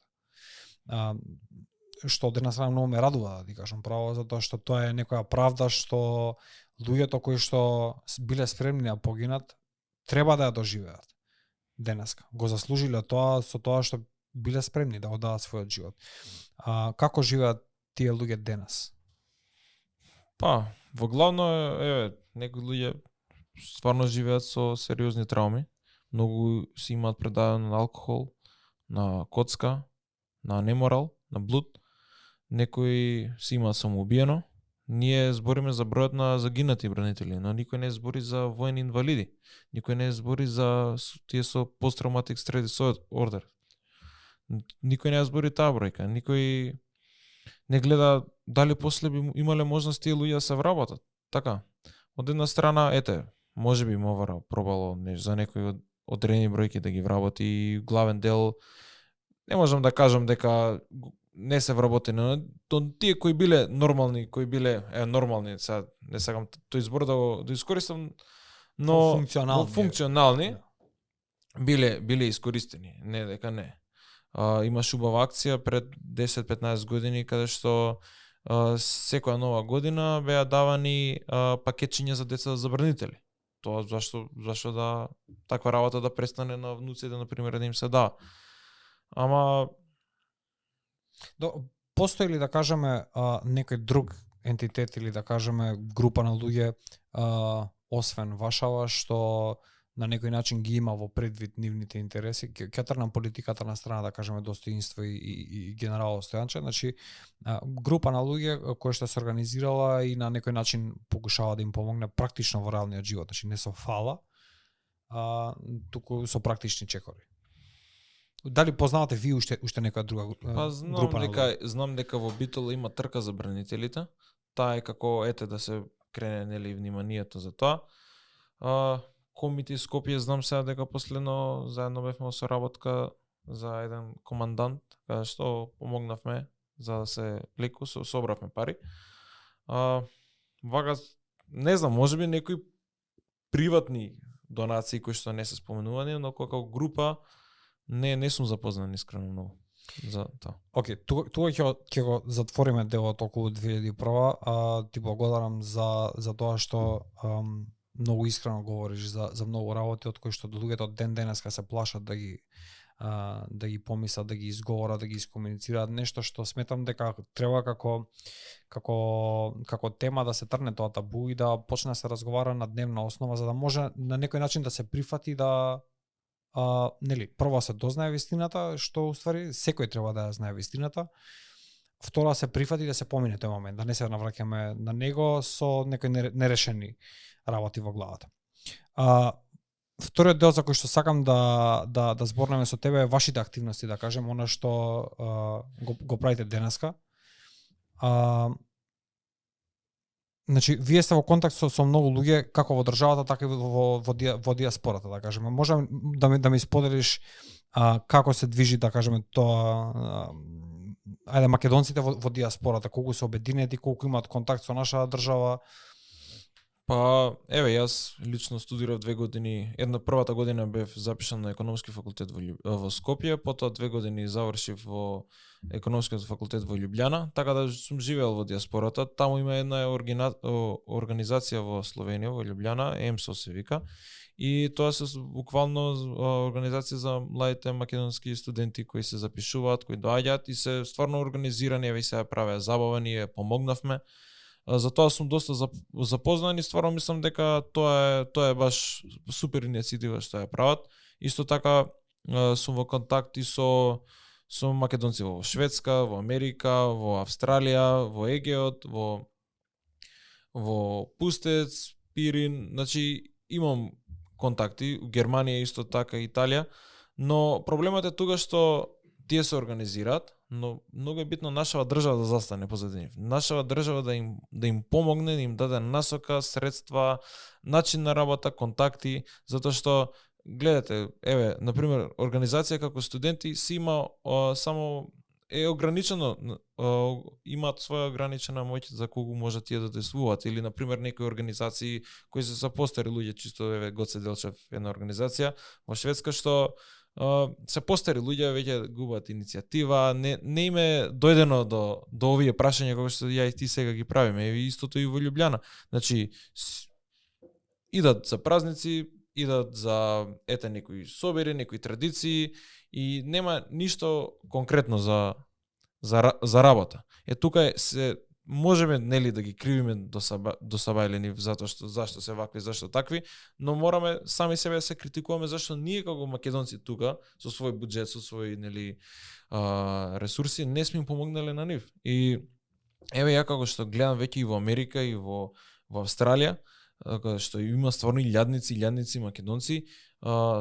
Што од една страна многу ме радува, да ти кажам право, затоа што тоа е некоја правда што луѓето кои што биле спремни да погинат треба да ја доживеат денеска. Го заслужиле тоа со тоа што биле спремни да оддадат својот живот. Како живеат тие луѓе денес? Па, во главно некои луѓе стварно живеат со сериозни трауми. Многу си имаат предадено на алкохол, на коцка, на неморал, на блуд. Некои си имаат самоубиено. Ние збориме за бројот на загинати бранители, но никој не збори за воени инвалиди. Никој не збори за тие со посттравматик стрес дисордер. Никој не збори таа бројка. Никој не гледа дали после би имале можност тие луѓе да се вработат. Така, од една страна, можеби Мовара пробало за некои од одредени бројки да ги вработи и главен дел не можам да кажам дека не се вработени, но тие кои биле нормални, нормални, сега не сакам тој збор да искористам, но функционални биле искористени, не дека не. Имаш убава акција пред 10-15 години каде што секоја нова година беа давани пакетчиња за деца забранители. Тоа зашто да таква работа да престане на внуците, например, да им се дава. Ама постои ли да кажеме некој друг ентитет или да кажеме група на луѓе освен вашава што на некој начин ги има во предвид нивните интереси? Ќе тргнам политиката на страна, да кажеме достоинство и генерал Стојанче, значи група на луѓе која што се организирала и на некој начин покушава да им помогне практично во реалниот живот, значи не со фала, туку со практични чекори. Дали познавате ви уште некоја друга група на луѓе? Знам дека во Битола има трка за бранителите. Таа е како да се крене нели вниманието за тоа. Комити Скопје знам сега дека последно заедно бевме во соработка за еден командант, каде што помогнавме за да се леку, собравме пари. Вака, не знам, можеби некои приватни донации кои што не се споменувани, но како група не сум запознан искрено многу за тоа. Океј, тука ќе го затвориме делот околу 2001. Ти благодарам за тоа што многу искрено говориш за многу работи од кои што луѓето ден денеска се плашат да ги помислат, да ги изговорат, да ги искомуницираат, нешто што сметам дека треба како тема да се трне тоа табу и да почне да се разговара на дневна основа, за да може на некој начин да се прифати да нели, прво се дознае вистината, што уствари секој треба да ја знае вистината. Второ се прифати да се помине тој момент, да не се навраќаме на него со некои нерешени работи во главата. Вториот дел за кој што сакам да зборнеме со тебе е вашите активности, да кажем, она што го правите денеска. Значи, вие сте во контакт со многу луѓе, како во државата, така и во диаспората, да кажеме. Можам да ми споделиш како се движи, да кажеме, тоа, македонците во диаспората, колку се обединети, колку имаат контакт со нашата држава? Па, јас лично студирав 2 години. Првата година бев запишан на економски факултет во Скопје, потоа 2 години завршив во економскиот факултет во Љубљана, така да сум живеел во диаспората. Таму има една организација во Словенија, во Љубљана, ЕМСО се вика, и тоа се буквално организација за младите македонски студенти кои се запишуваат, кои доаѓаат и се стварно организирани, и се правеа забава, ние помогнавме. Затоа сум доста запознан и стварно мислам дека тоа е баш супер иницијатива што ја прават. Исто така сум во контакт и со македонци во Шведска, во Америка, во Австралија, во Егеот, во Пустец, Пирин, значи имам контакти, у Германија исто така, Италија, но проблемот е тука што тие се организираат, но многу е битно нашава држава да застане позади нив. Нашава држава да им помогне, да им даде насока, средства, начин на работа, контакти, затоа што гледате, например, организација како студенти си има само е ограничено, имаат своја ограничена моќ за кого може тие да действуваат, или на пример некои организации кои се постари луѓе, чисто еве Гоце Делчев една организација во Шведска што се постари луѓе веќе губат иницијатива, не им е дојдено до овие прашања како што ја и ти сега ги правиме, и истото и во Љубљана. Значи идат за празници, идат за некои собери, некои традиции и нема ништо конкретно за работа. Тука се можеме нели да ги кривиме до сабајлени затоа што зашто се вакви, зашто такви, но мораме сами себе да се критикуваме зашто ние како македонци тука со свој буџет, со свој нели ресурси не сме им помогнале на нив. И еве ја како што гледам веќе и во Америка и во Австралија, што има стварно илјадници македонци,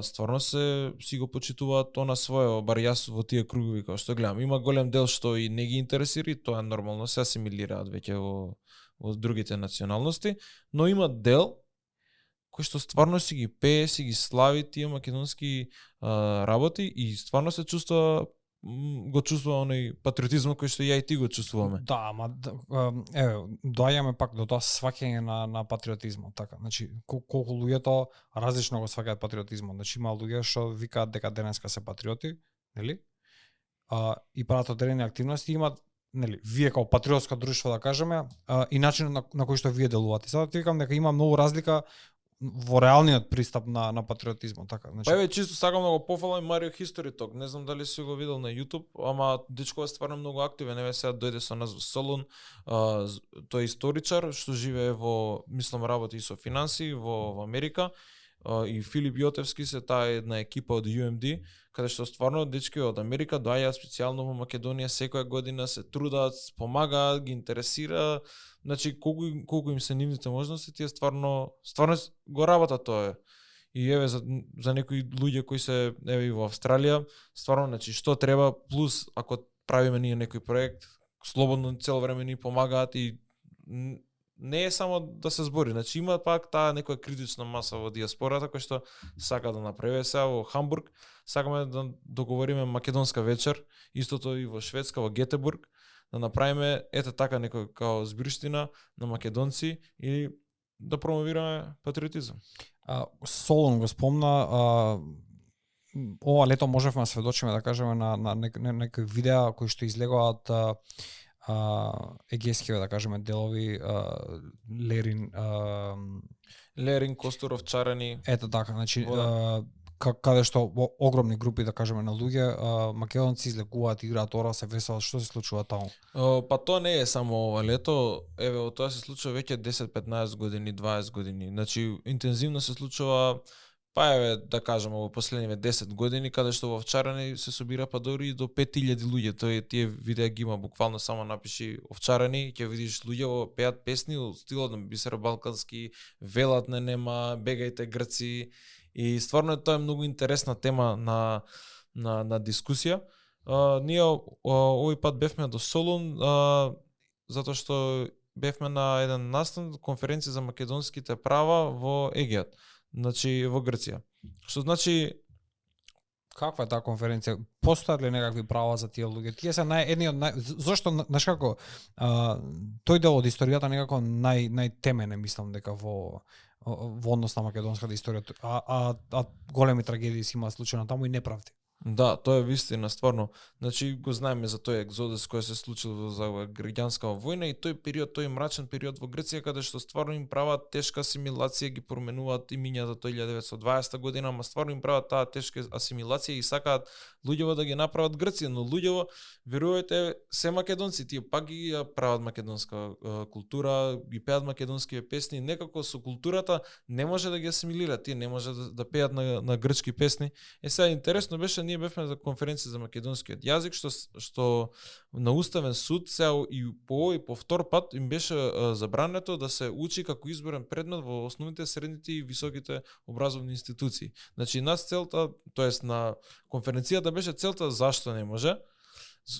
стварно си го почитуваат она свое, бар јас во тие кругови како што гледам. Има голем дел што и не ги интересира и тоа е нормално, се асимилираат веќе во другите националности, но има дел кој што стварно си ги пее, си ги слави тие македонски работи и стварно се чувствува оној патриотизмот кој што ја и ти го чувствуваме. Да, ама еве, доаѓаме пак до тоа сваќање на патриотизмот, така. Значи, колку луѓето различно го сваќаат патриотизмот. Значи, има луѓе што викаат дека денеска се патриоти, нели? И прават одредени активности, имаат, нели, вие како патриотско друштво да кажеме, и начинот на кој што вие делувате. Сега ти викам дека има многу разлика во реалниот пристап на патриотизмот, така. Значи, па еве чисто сакам да го пофалам Марио History Talk. Не знам дали си го видел на YouTube, ама дечко е стварно многу активен. Еве сега дојде со нас во Солун, тој е историчар што живее во, мислам, работи со финанси во Америка. И Филип Јотевски се таа една екипа од UMD, каде што стварно дечки од Америка доаѓаат специјално во Македонија секоја година, се трудат, помагаат, ги интересира. Значи колку им се нивните можности, тие стварно го работат тоа. И еве за некои луѓе кои се еве и во Австралија, стварно значи што треба, плюс ако правиме ние некој проект, слободно цело време ни помагаат и не е само да се збори, значи има пак таа некоја критична маса во диаспората кој што сака да направи. Сега во Хамбург сакаме да договориме македонска вечер, истото и во Шведска, во Гетебург, да направиме така некој као збирштина на македонци и да промовираме патриотизам. Солун го спомна, ова лето можевме да сведочиме, да кажеме, на некои видеа кои што излегоат егејскиве, да кажеме, делови, Лерин, Костуров, Чарани. Ето така, значи каде што огромни групи, да кажеме, на луѓе македонци излегуваат, играат ора, се веселат. Што се случува таму? Па тоа не е само ова лето, еве тоа се случува веќе 10-15 години, 20 години. Значи интензивно се случува, па еве да кажеме во последниве 10 години, каде што во Овчарани се собира па дори до 5000 луѓе. Тие видеа ги има, буквално само напиши Овчарани, ќе видиш луѓе во пеат песни од стилот на Бисер Балкански, велат не нема, бегајте грци. И стварно тоа е многу интересна тема на дискусија. Ние овој пат бевме до Солун, затоа што бевме на еден настан, конференција за македонските права во Егеат, значи во Грција. Што значи, каква е таа конференција? Постојат ли некакви права за тие луѓе? Тие се едни од зошто, знаеш како, тој дел од историјата некако најтемене, мислам дека во однос на македонската историја, а големи трагедии се имаат случаи на таму и неправди. Да, тоа е вистина, стварно. Значи го знаеме за тој екзодус кој се случил за граѓанска војна и тој период, тој мрачен период во Грција каде што стварно им прават тешка асимилација, ги променуваат имињата до 1920 година, ама стварно им прават таа тешка асимилација и сакаат луѓево да ги направат Грција, но луѓево, верувајте, се македонци, тие пак ги прават македонска култура, ги пеат македонски песни, некако со културата не може да ги асимилираат, тие не може да пеат на грчки песни. Сега интересно беше, ние бевме за конференција за македонскиот јазик, што на Уставен суд сега и по втор пат им беше забрането да се учи како изборен предмет во основните, средните и високите образовни институции. Значи нас целта, тоест на конференцијата беше целта зашто не може,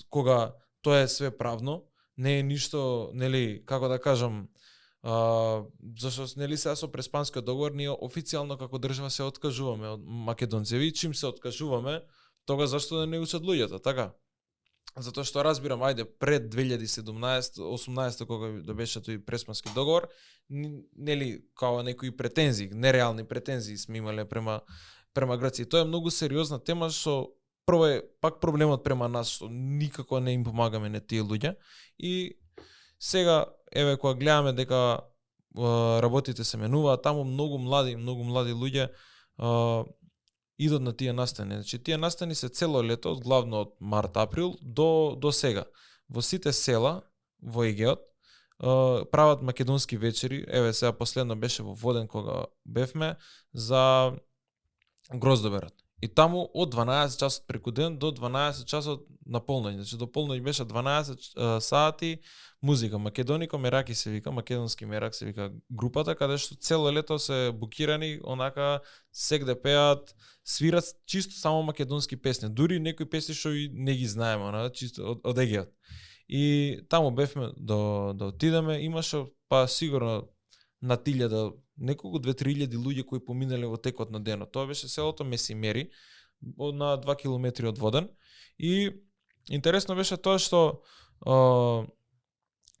кога тоа е све правно, не е ништо, нели, како да кажам, зашто нели сега со Преспанскиот договор ние официјално како држава се откажуваме од македонци. И чим се откажуваме, тога зашто да не учат луѓето, така? затоа што разбирам, ајде, пред 2017-18 кога да беше тој Пресмански договор, нели, као некои претензии, нереални претензии сме имале према Грција. Тоа е многу сериозна тема, што прво е пак проблемот према нас, што никако не им помагаме на тие луѓе. И сега, еве, кога гледаме дека работите се менуваат, таму многу млади луѓе идат на тие настани. Значи, тие настани се цело лето, главно од март-април до сега. Во сите села во Егеот прават македонски вечери. Еве, сега последно беше во Воден кога бевме за Гроздоберот. И таму од 12 часот преку ден до 12 часот на полноќ. Значи до полноќ беше 12 сати музика. Македонико Мераки се вика, македонски мерак се вика групата, каде што цело лето се букирани, онака сегде пеат, свират чисто само македонски песни. Дури некои песни што и не ги знаеме, она чисто од Егеот. И таму бевме да отидеме, имаше па сигурно на 1000, неколку 2-3 луѓе кои поминале во текот на денот. Тоа беше селото Месимери, на 2 километри од Воден. И интересно беше тоа што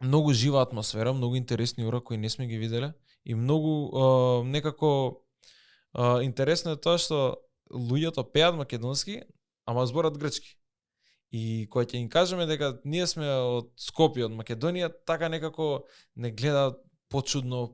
многу жива атмосфера, многу интересни ура кои не сме ги виделе и многу некако интересно е тоа што луѓето пеат македонски, ама зборат грчки. И кога ќе им кажеме дека ние сме од Скопје, од Македонија, така некако не гледаат почудно,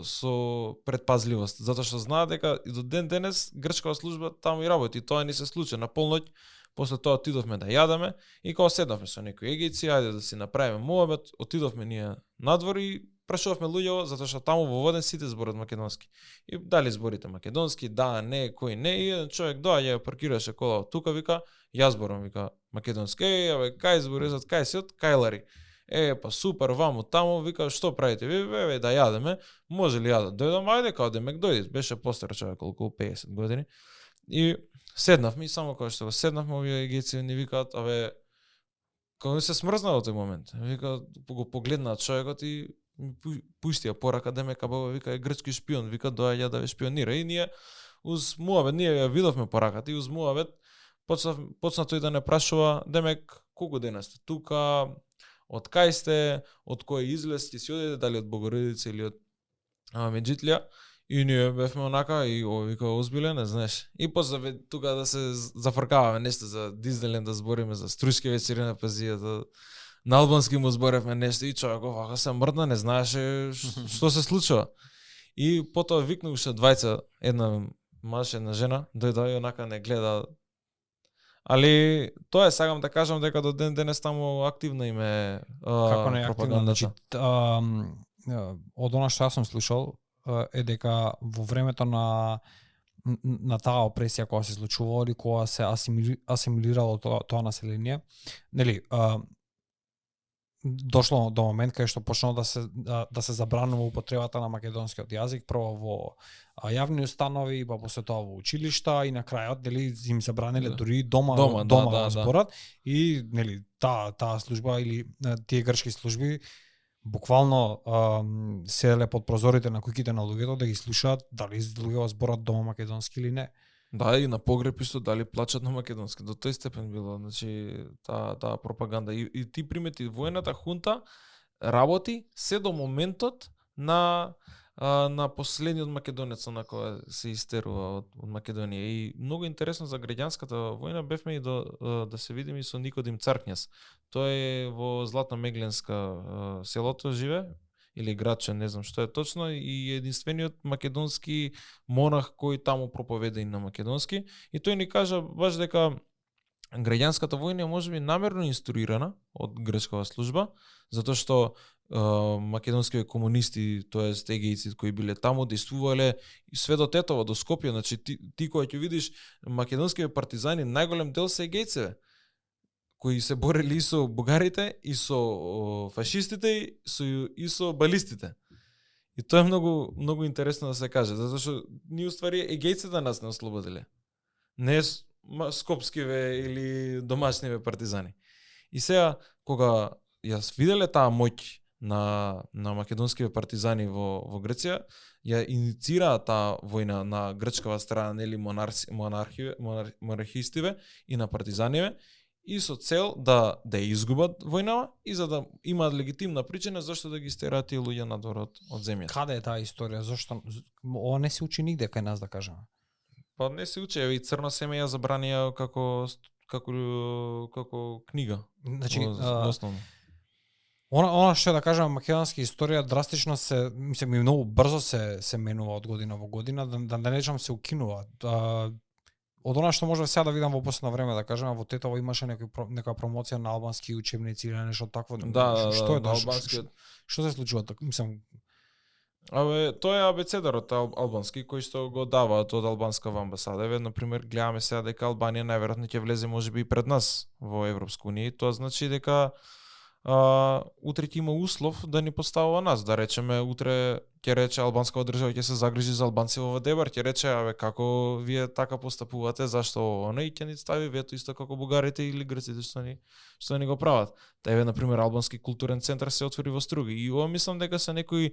со предпазливост, затоа што знаат дека и до ден денес грчкава служба таму и работи. Тоа ни се случи на полноќ. После тоа отидовме да јадеме и кога седнавме со некои егијци, ајде да си направиме муабет, отидовме ние надвор и прашувавме луѓето, затоа што таму во Воден сите зборат македонски. И дали зборите македонски, да, не, кој не, и еден човек доаѓа, паркираше кола тука, вика, јас зборам, вика, македонски. Абе, кај зборизат, кај си од Кајлари? Па супер, ваму таму, вика, што правите ви? Да јадеме, може ли ја да дојдам? Ајде, као демек дојди. Беше постар човек, околу 50 години. И седнавме и само кога што го седнавме, овие егијци ни викаат, абе, кога се смрзнаа во тој момент. Вика, го погледнаат човекот и пуштија порака, демека баба, вика, е грчки шпион, вика, доаѓа да ве шпионира. И ние уз муабет, ние ја видовме пораката и уз муабет почна тој да не прашува, демек, колку дена сте тука, од кај сте, од кој излез ќе си одите, дали од Богородица или од Меджитлија. И ние бевме онака и вика озбилен, не знаеш. И после тука да се зафркаваме нешто за Диснейленд, да збориме за Струшки вечери на пазијата. На албански му зборевме нешто и човек овака се мрдна, не знаеше што се случува. И потоа викнуваше двајца, една маж, една жена, дојде и онака не гледа. Али тоа е, сакам да кажам дека до ден денес таму активно име како не активно, пропагандата. Од она што јас сум слушал е дека во времето на таа опресија која се случувала или која се асимилирало тоа население, нели, дошло до момент кај што почнало да се забранува употребата на македонскиот јазик, прво во јавни установи, па после тоа во училишта и на крајот нели им забраниле дури дома да зборат и нели таа служба или тие грчки служби буквално седеле под прозорите на куќите на луѓето да ги слушаат дали луѓето зборат дома македонски или не. Да, и на погреб исто дали плачат на македонски. До тој степен било, значи таа пропаганда и ти примети воената хунта работи се до моментот на последниот македонец на кој се истерува од Македонија. И многу интересно за граѓанската војна бевме и да се видиме и со Никодим Царкњас. Тој е во Златна-Мегленска селото живе, или градче, не знам што е точно, и единствениот македонски монах кој таму проповеда и на македонски. И тој ни кажа баш дека граѓанската војна е можеби намерно инструирана од грчкава служба, затоа што македонските комунисти, тоест егејци кои биле таму, действувале све до Тетово, до Скопје. Значи ти кога ќе видиш македонските партизани, најголем дел се егејци, кои се борели и со бугарите, и со фашистите, и со балистите. И тоа е многу, многу интересно да се каже, затоа што ние уствари егејците нас не ослободиле. Не скопскиве или домашниве партизани. И сега, кога јас виделе таа моќ на македонските партизани во Грција, ја иницира таа војна на грчкава страна, нели монархистиве и на партизаниве, и со цел да ја изгубат војнава и за да имаат легитимна причина зашто да ги стераат тие луѓе надвор од земјата. Каде е таа историја? Зошто ова не се учи нигде кај нас, да кажеме? Па не се учи, и Црна семе ја забранија како книга. Значи, основно. Она што да кажам, македонска историја драстично се, мислам, и многу брзо се менува од година во година, да не речам се укинува. Од она што може сега да видам во последно време, да кажам, во Тетово имаше нека промоција на албански учебници или нешто такво. Што е тоа? албанскиот. Што се случува така? Мислам, Тоа е абецедарот албански кој што го даваат од албанска амбасада. Еве, например, гледаме сега дека Албанија најверојатно ќе влезе можеби и пред нас во Европска унија. Тоа значи дека утре ќе има услов да ни поставува нас, да речеме утре ќе рече албанска држава ќе се загрижи за албанци во Дебар, ќе рече како вие така постапувате, зашто она, и ќе ни стави вето исто како бугарите или грците што ни го прават. Та еве, например, албански културен центар се отвори во Струги и ова мислам дека се некои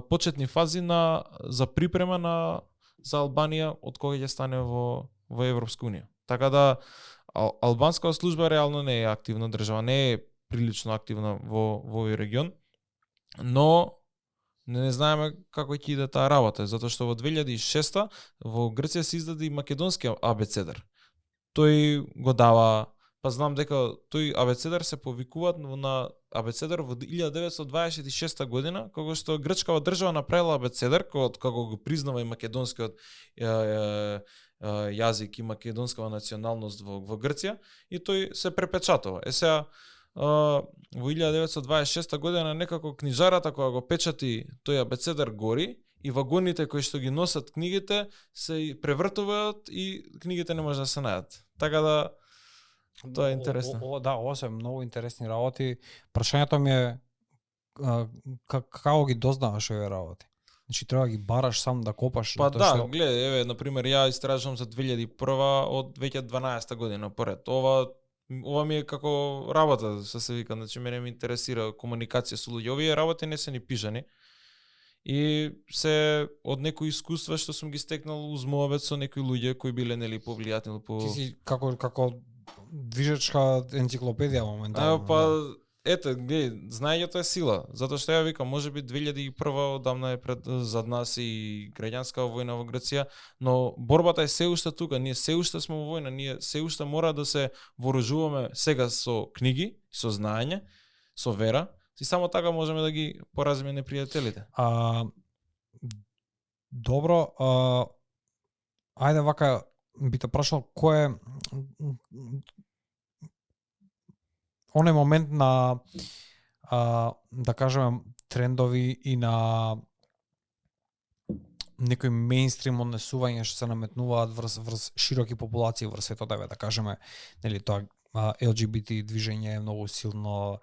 почетни фази за припрема за Албанија од кога ќе стане во Европска унија. Така да албанска служба реално не е активна држава, не е прилично активна во овој регион, но не знаеме како ќе иде таа работа, затоа што во 2006 во Грција се издаде и македонски абецедар. Тој го дава, па знам дека тој абецедар се повикуваат на абецедар во 1926 година, кога што грчкава држава направила абецедар, како го признава и македонскиот јазик и македонскава националност во Грција, и тој се препечатува. Сега во 1926 година некако книжарата која го печати тој абецедар гори и вагоните кои што ги носат книгите се превртуваат и книгите не може да се најдат. Така да тоа е интересно. Да, ова се многу интересни работи. Прашањето ми е како ги дознаваш овие работи? Значи треба ги бараш сам да копаш. Па да, гледа, еве, например, ја истражувам за 2001 од 2012 година поред. Ова ми е како работа, се вика, значи мене ме интересира комуникација со луѓе. Овие работи не се ни пишани и се од некои искуства што сум ги стекнал уз моабет со некои луѓе кои биле нели повлијатни по. Ти си како движечка енциклопедија моментално. Па ете, знаењето е сила, затоа што ја викам, можеби 2001 одамна е зад нас и граѓанска војна во Грција, но борбата е се уште тука, ние се уште сме во војна, ние се уште мора да се вооружуваме сега со книги, со знаење, со вера, и само така можеме да ги поразиме непријателите. Добро, ајде вака би те прашал кој е оној момент на да кажеме трендови и на некој мејнстрим однесување што се наметнуваат врз широки популации врз светот, да кажеме, нели тоа LGBT движење е многу силно,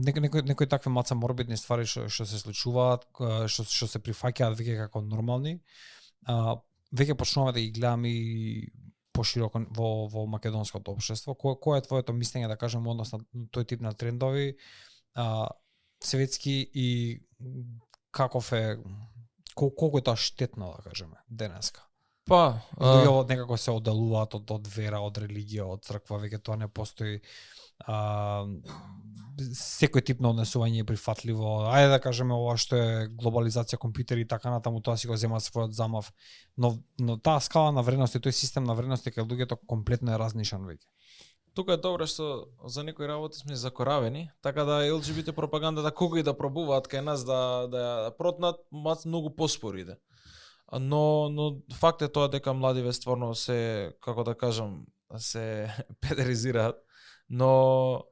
некои такви маца морбидни ствари што се случуваат, што се прифаќаат веќе како нормални, веќе почнуваме да ги гледаме и пошироко во македонското општество. Кој е твоето мислење, да кажем, однос на тој тип на трендови, светски, и каков е, колку е тоа штетно, да кажеме, денеска? Па, луѓе некако се одделуваат од вера, од религија, од црква, веќе тоа не постои. Секој тип на однесување е прифатливо. Ајде да кажеме ова што е глобализација, компјутери и така натаму, тоа си го зема својот замав. Но таа скала на вредности, тој систем на вредности кај луѓето комплетно е разнишан веќе. Тука е добро што за некои работи сме закоравени, така да LGBT пропагандата колку и да пробуваат кај нас да протнат, многу поспор иде. Но факт е тоа дека младиве стварно се, како да кажам, се педеризираат, но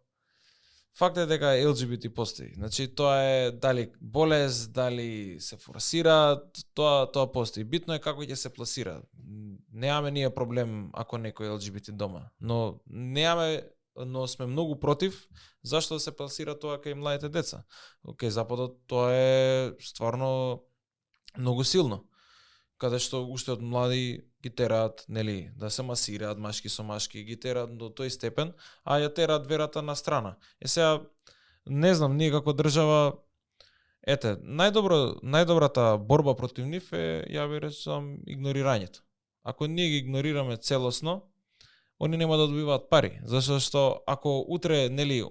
факт е дека LGBT постои. Значи тоа е дали болест, дали се форсира, тоа постои. Битно е како ќе се пласира. Немаме ние проблем ако некој LGBT дома, но сме многу против зашто се пласира тоа кај младите деца. Кај Западот тоа е стварно многу силно, каде што уште од млади ги тераат, нели, да се масираат машки со машки, ги тераат до тој степен, а ја тераат верата на страна. Сега не знам, ние како држава, најдобрата борба против нив е, ја би речам, игнорирањето. Ако ние ги игнорираме целосно, они нема да добиваат пари, зашто што ако утре, нели,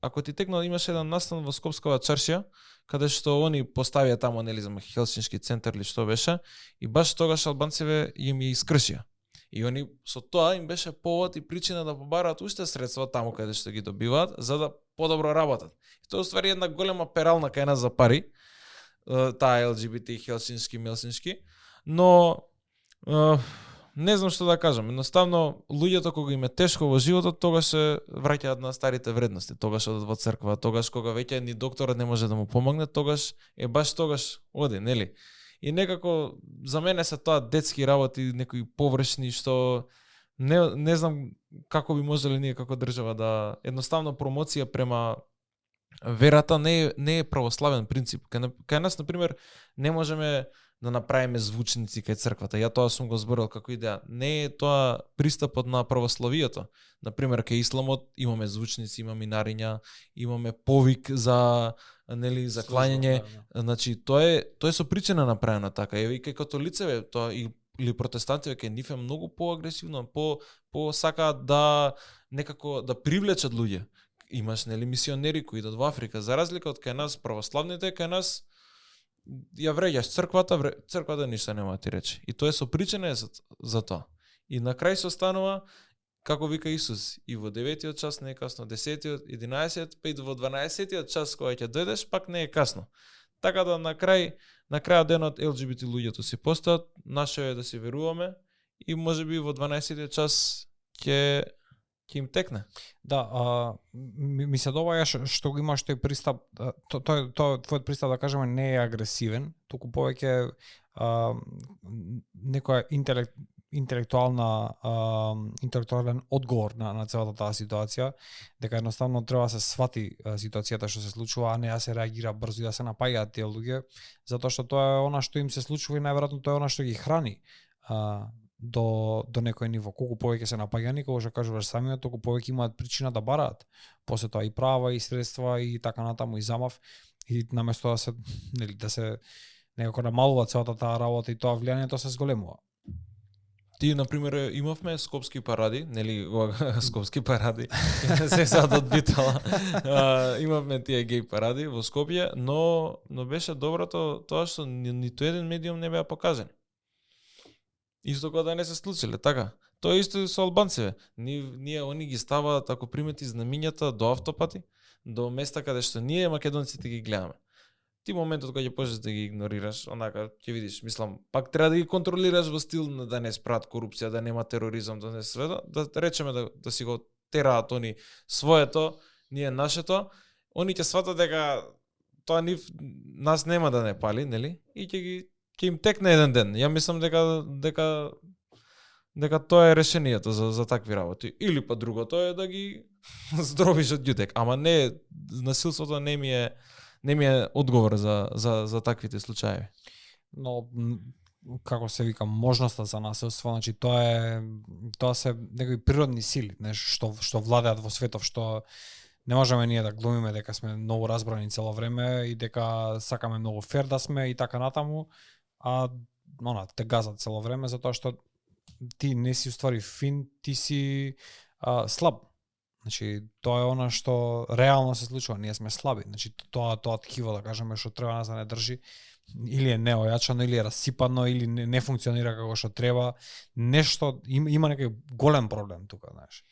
ако ти текнал имаш еден настан во Скопскава чаршија, каде што они поставија тамо, нели, за Хелсиншки центар или што беше, и баш тогаш албанците им ја искршија. И они со тоа им беше повод и причина да побараат уште средства таму каде што ги добиваат, за да подобро работат. И тоа е уствари една голема перална кај нас за пари, таа ЛГБТ Хелсиншки, Мелсиншки, но не знам што да кажам. Едноставно, луѓето кога им е тешко во животот, тогаш се враќаат на старите вредности. Тогаш одат во црква, тогаш кога веќе ни докторот не може да му помогне, тогаш е баш тогаш оди, нели? И некако за мене се тоа детски работи, некои површни што не знам како би можеле ние како држава да едноставно промоција према верата не е православен принцип. Кај нас на пример не можеме да направиме звучници кај црквата. Ја тоа сум го зборил како идеја. Не е тоа пристапот на православието. Например, кај исламот имаме звучници, имаме минариња, имаме повик за, нели, за клањање. Значи тоа е со причина направено така. Еве и кај католицеве, тоа или протестантиве кај нив е многу поагресивно, по сакаат да некако да привлечат луѓе. Имаш, нели, мисионери кои идат во Африка, за разлика од кај нас православните, кај нас ја вреѓаш црквата ништо нема ти рече. И тоа е со причина за тоа. И на крај се останува, како вика Исус, и во 9-тиот час не е касно, 10-тиот, 11-тиот, па и во 12-тиот час кога ќе дојдеш, пак не е касно. Така да на крајот денот ЛГБТ луѓето си постојат, наше е да си веруваме и можеби во 12-тиот час ќе им текне. Да, ми се добаја што го имаш тој пристап, твојот пристап, да кажеме, не е агресивен, туку повеќе некоја интелектуален одговор на целата таа ситуација, дека едноставно треба да се свати ситуацијата што се случува, а не да се реагира брзо и да се напаѓаат тие луѓе, затоа што тоа е она што им се случува и најверојатно тоа е она што ги храни до некој ниво. Колку повеќе се напаѓани, како што кажуваш самиот, толку повеќе имаат причина да бараат. После тоа и права, и средства, и така натаму, и замав. И наместо да се, нели, да се некако намалува целата таа работа и тоа влијанието се зголемува. Ти, например, имавме скопски паради, нели, скопски паради, се сад одбитала. Имавме тие геј паради во Скопје, но беше доброто тоа што ниту еден медиум не беа покажани. Исто кога да не се случиле, така. Тоа исто и со албанците. Они ги ставаат, ако примети, знамињата до автопати, до места каде што ние македонците ги гледаме. Ти моментот кога ќе почнеш да ги игнорираш, онака ќе видиш, мислам, пак треба да ги контролираш во стил да не спрат корупција, да нема тероризам, да не света, да речеме да си го тераат они своето, ние нашето, они ќе сватат дека тоа нас нема да не пали, нели? И ќе им текне еден ден. Ја мислам дека тоа е решението за такви работи. Или па другото е да ги здробиш од ѓутек. Ама не, насилството не ми е одговор за таквите случаи. Но како се вика, можноста за насилство, значи тоа се некои природни сили, што владеат во светов, што не можеме ние да глумиме дека сме многу разбрани цело време и дека сакаме многу фер да сме и така натаму, а те газат цело време затоа што ти не си уствари фин, ти си слаб. Значи тоа е она што реално се случува, ние сме слаби. Значи тоа ткиво, да кажеме, што треба нас да не држи, или е неојачано, или е расипано, или не функционира како што треба. Нешто има некој голем проблем тука, знаеш.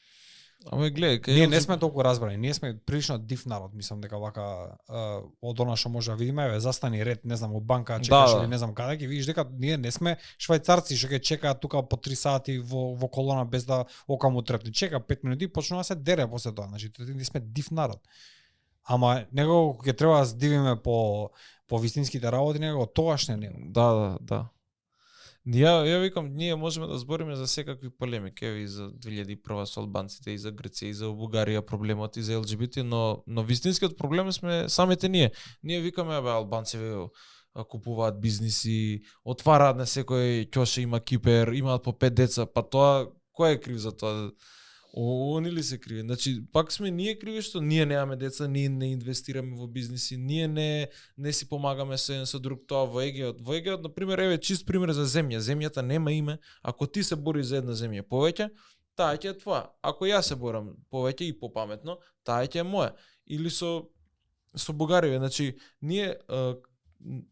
Ама гледај, ние не сме толку разбрани, ние сме прилично див народ, мислам дека вака од она што може да видиме, застани ред, не знам, во банка чекаш или не знам каде, ќе видиш дека ние не сме швајцарци што ќе чекаат тука по 3 сати во колона без да ока му трепне. Чека 5 минути и почнува да се дере после тоа. Значи ние сме див народ. Ама него ќе треба да здивиме по вистинските работи, него тогаш не. Да. Ја викам, ние можеме да збориме за секакви полемики, и за 2001 со албанците, и за Грција, и за Бугарија проблемот, и за ЛГБТ, но вистинскиот проблем сме самите ние. Ние викаме, албанците купуваат бизниси, отвараат на секој ќоше, има кипер, имаат по 5 деца, па тоа, кој е крив за тоа? Они ли се криви? Значи, пак сме ние криви што ние немаме деца, ние не инвестираме во бизниси, ние не си помагаме со друг, тоа во ЕГЕ-от. Во ЕГЕ-от, например, чист пример за земја. Земјата нема име. Ако ти се бориш за една земја повеќе, таа ќе е твоја. Ако јас се борам повеќе и попаметно, таа ќе е моја. Или со бугариве, значи ние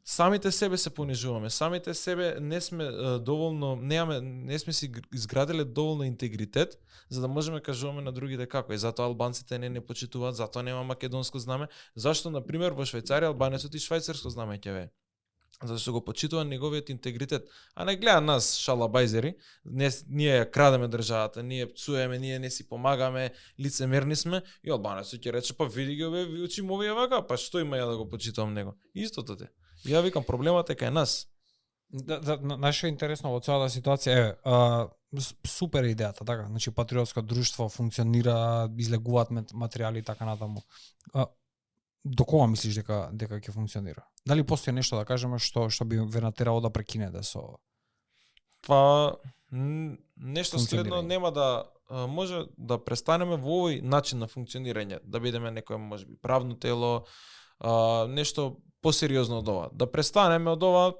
самите себе се понижуваме, самите себе не сме доволно, не сме си изградиле доволно интегритет за да можеме кажуваме на другите како. И затоа албанците не почитуваат, затоа нема македонско знаме. Зашто на пример во Швајцарија албанецот и швајцарско знаме ќе ве. Затоа што го почитува неговиот интегритет, а не гледа нас шалабајзери, ние ја крадеме државата, ние пцуеме, ние не си помагаме, лицемерни сме, и албанецот ќе рече па види ги овие учим овие вака, па што има ја да го почитувам него. Истото те. И ја викам проблемот е кај нас. Наше интересно во целата ситуација е супер идејата, така, значи патриотско друштво функционира, излегуваат материјали и така натаму. До кога мислиш дека ќе функционира? Дали постои нешто да кажеме што би ве натерало да прекинете со Па нешто следно нема да може да престанеме во овој начин на функционирање, да бидеме некој можеби правно тело, нешто посериозно од ова. Да престанеме од ова,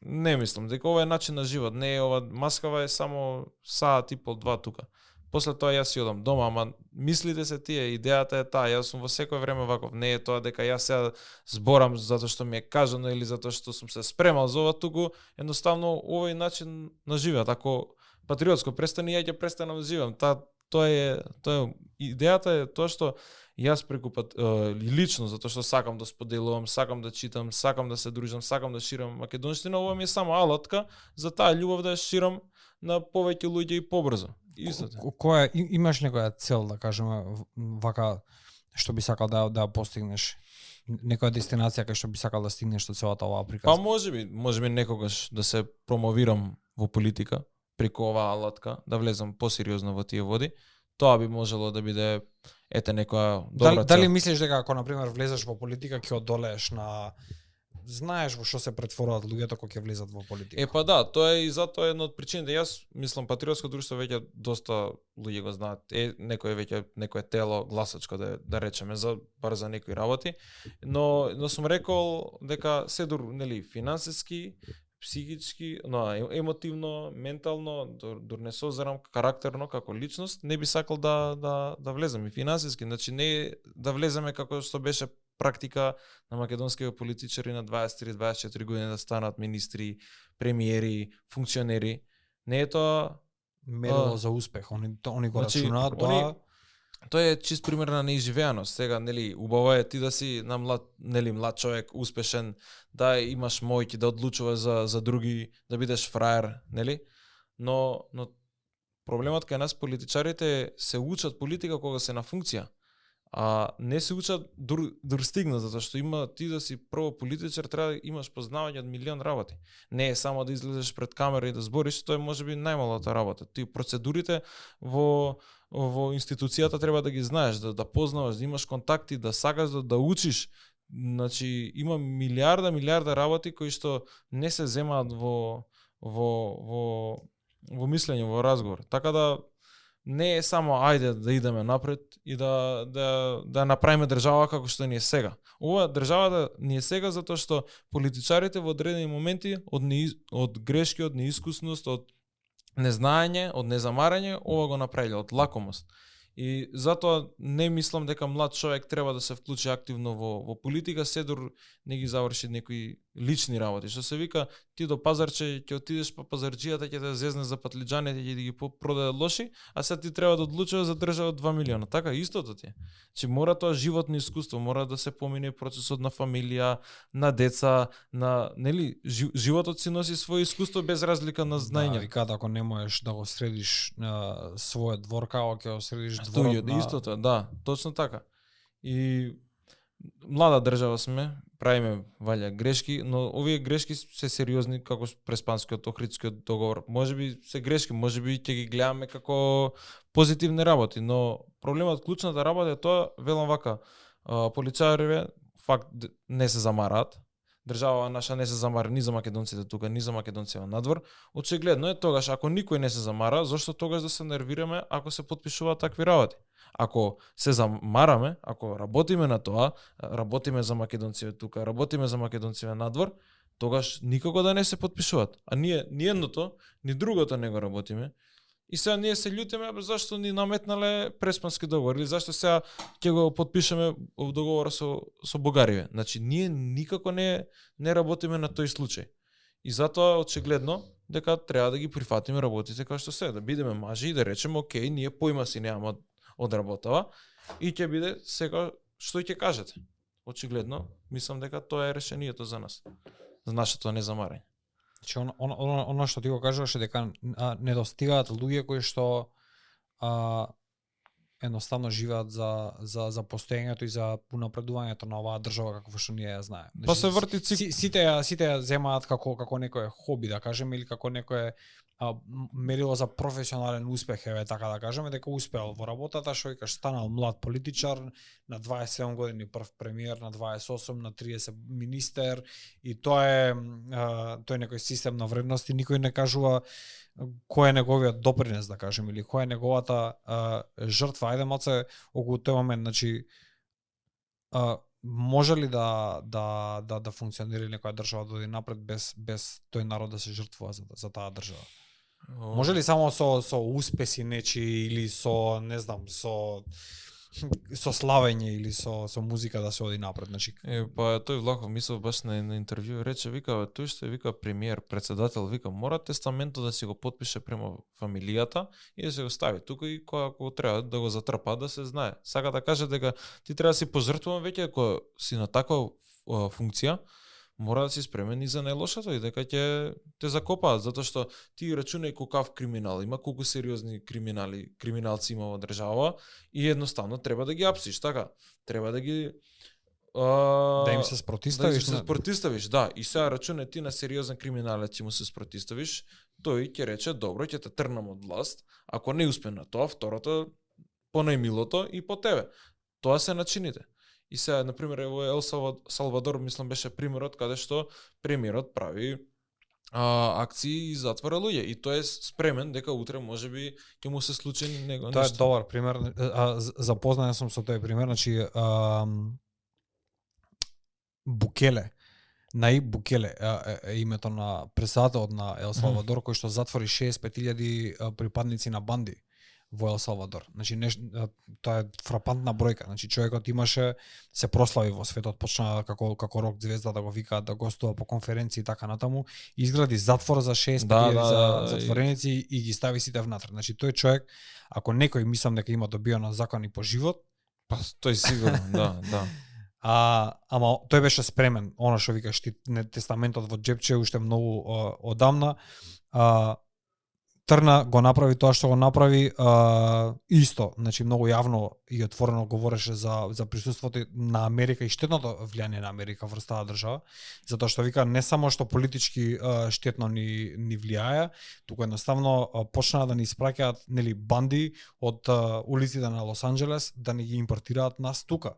не мислам дека ова е начин на живот, не е ова маскава е само саат и пол два тука. После тоа јас си одам дома, ама мислите се тие, идејата е таа, јас сум во секој време ваков, не е тоа дека јас сега зборам затоа што ми е кажано или затоа што сум се спремал за ова, туку едноставно овој начин на живот. Ако патриотско престане, ја ќе престанам да живеам. Тоа е идејата е тоа што јас преку лично затоа што сакам да споделувам, сакам да читам, сакам да се дружам, сакам да ширам македонштина, ова ми е само алатка за таа љубов да ја ширам на повеќе луѓе и побрзо. Која имаш некоја цел да кажеме вака што би сакал да постигнеш? Некоја дестинација кај што би сакал да стигнеш со целата оваа приказна? Па можеби некогаш да се промовирам во политика преку оваа алатка, да влезам посериозно во тие води. Тоа би можело да биде некоја добра цел. Дали мислиш дека ако на пример влезеш во политика ќе одолееш на знаеш во што се претворуваат луѓето кога ќе влезат во политика? Па да, тоа е и затоа една од причините. Јас мислам патриотско друштво веќе доста луѓе го знаат. Некое тело гласачко да речеме бар за некои работи, но сум рекол дека се дур финансиски, психички, емотивно, ментално, дур не созрам карактерно како личност, не би сакал да влезам и финансиски, значи не да влеземе како што беше практика на македонските политичари на 23-24 години да станат министри, премиери, функционери. Не е тоа мерило за успех. Они го рачунаат тоа. Тоа е чист пример на неизживеаност. Сега, убаво е ти да си млад човек, успешен, да имаш мојки, да одлучуваш за други, да бидеш фраер, Но проблемот кај нас политичарите се учат политика кога се на функција. А не се учат дур стигна, затоа што ти да си прво политичар треба да имаш познавање од милион работи. Не е само да излезеш пред камера и да збориш, тоа е можеби најмалата работа. Ти процедурите во институцијата треба да ги знаеш, да познаваш, да имаш контакти, да сакаш да учиш. Значи има милиарда работи кои што не се земаат во мислење, во разговор. Така да не е само ајде да идеме напред и да направиме држава како што ни е сега. Ова државата ни е сега затоа што политичарите во одредени моменти од грешки, од неискусност, од незнаење, од незамарање, ова го направиле од лакомост. И затоа не мислам дека млад човек треба да се вклучи активно во политика, се дур не ги заврши некои лични работи. Што се вика, ти до пазарче ќе отидеш па пазарџијата ќе те зезне за патлиџаните ќе ги продаде лоши, а сега ти треба да одлучуваш за држава од 2 милиона. Така истото ти. Че мора тоа животно искуство, мора да се помине процесот на фамилија, на деца, на животот си носи своје искуство без разлика на знаење. Да, викаат ако не можеш да го средиш својот двор, како ќе го средиш дворот на истото, да, точно така. И млада држава сме, правиме валја грешки, но овие грешки се сериозни како Преспанскиот Охридскиот договор. Можеби се грешки, можеби ќе ги гледаме како позитивни работи, но проблемот, клучната работа е тоа, велам вака, полицајариве факт не се замараат. Држава наша не се замара ни за македонците тука, ни за македонците надвор. Очигледно е тогаш, ако никој не се замара, зошто тогаш да се нервираме ако се потпишуваат такви работи? Ако се замараме, ако работиме на тоа, работиме за македонците тука, работиме за македонците надвор, тогаш никако да не се потпишуваат. А ние ни едното, ни другото не го работиме. И сега ние се љутиме зашто ни наметнале преспански договор или зашто сега ќе го подпишеме договора со Бугарија. Значи ние никако не работиме на тој случај. И затоа очигледно дека треба да ги прифатиме работите како што се, да бидеме мажи и да речеме окей, ние поима си немаме од работава и ќе биде сега што ќе кажете. Очигледно, мислам дека тоа е решението за нас. За нашето незамарање. Значи, оно што ти го кажуваш е дека недостигаат луѓе кои што едноставно живеат за постоењето и за унапредувањето на оваа држава како што ние ја знаеме. Па се врти сите ја земаат како некое хоби, да кажеме, или како некое мерило за професионален успех, еве така да кажеме, дека успеал во работата, што викаш станал млад политичар, на 27 години прв премиер, на 28, на 30 министер, и тоа е некој систем на вредности, никој не кажува кој е неговиот допринес, да кажем, или која е неговата жртва. Ајде малце околу тој момент, значи може ли да функционира некоја држава да оди напред без тој народ да се жртвува за таа држава? Може ли само со успеси нечи или со, не знам, со славење или со музика да се оди напред? Значи, па тој Влахов мислел баш на интервју, рече, вика, тој што е, вика, премиер, председател, вика, мора тестаментот да си го подпише према фамилијата и да се го стави тука, и ако треба да го затрпа, да се знае. Сака да каже дека ти треба да си пожртвуван веќе, ако си на таква функција, мора да си спремен и за најлошото и дека ќе те закопаат, затоа што ти рачунај колкав криминал има, колку сериозни криминалци има во држава и едноставно треба да ги апсиш, така. Треба да ги да им се спротиставиш. Да им се спротиставиш, да. И сега рачунај ти на сериозен криминалец ќе му се спротиставиш, тој ќе рече добро, ќе те трнам од власт, ако не успе на тоа, второто по најмилото и по тебе. Тоа се начините. И сега, например, во Ел Салвадор, мислам, беше примерот каде што премиерот прави акции и затвора луѓе. И тој е спремен дека утре можеби ќе му се случи него тоа нешто. Тоа е добар пример. Запознаен сум со тој пример. Значи, Букеле, Наиб Букеле е името на председателот на Ел Салвадор, кој што затвори 65.000 припадници на банди во Ел Салвадор. Значи тоа е фрапантна бројка. Значи човекот се прослави во светот, почна како рок звезда да го викаат, да гостува по конференции и така натаму, изгради затвор за 65.000 затвореници и ги стави сите внатре. Значи тој човек, ако некој мислам дека има добиено закони по живот, па тој сигурно, да. Ама тој беше спремен, она што викаш ти, тестаментот во џепче уште многу одамна. Трна го направи тоа што го направи, исто, значи многу јавно и отворено говореше за присуството на Америка и штетното влијание на Америка врз таа држава, затоа што вика не само што политички штетно ни влијае, туку едноставно почнаа да ни испраќаат, нели, банди од улиците на Лос Анџелес да ни ги импортираат нас тука.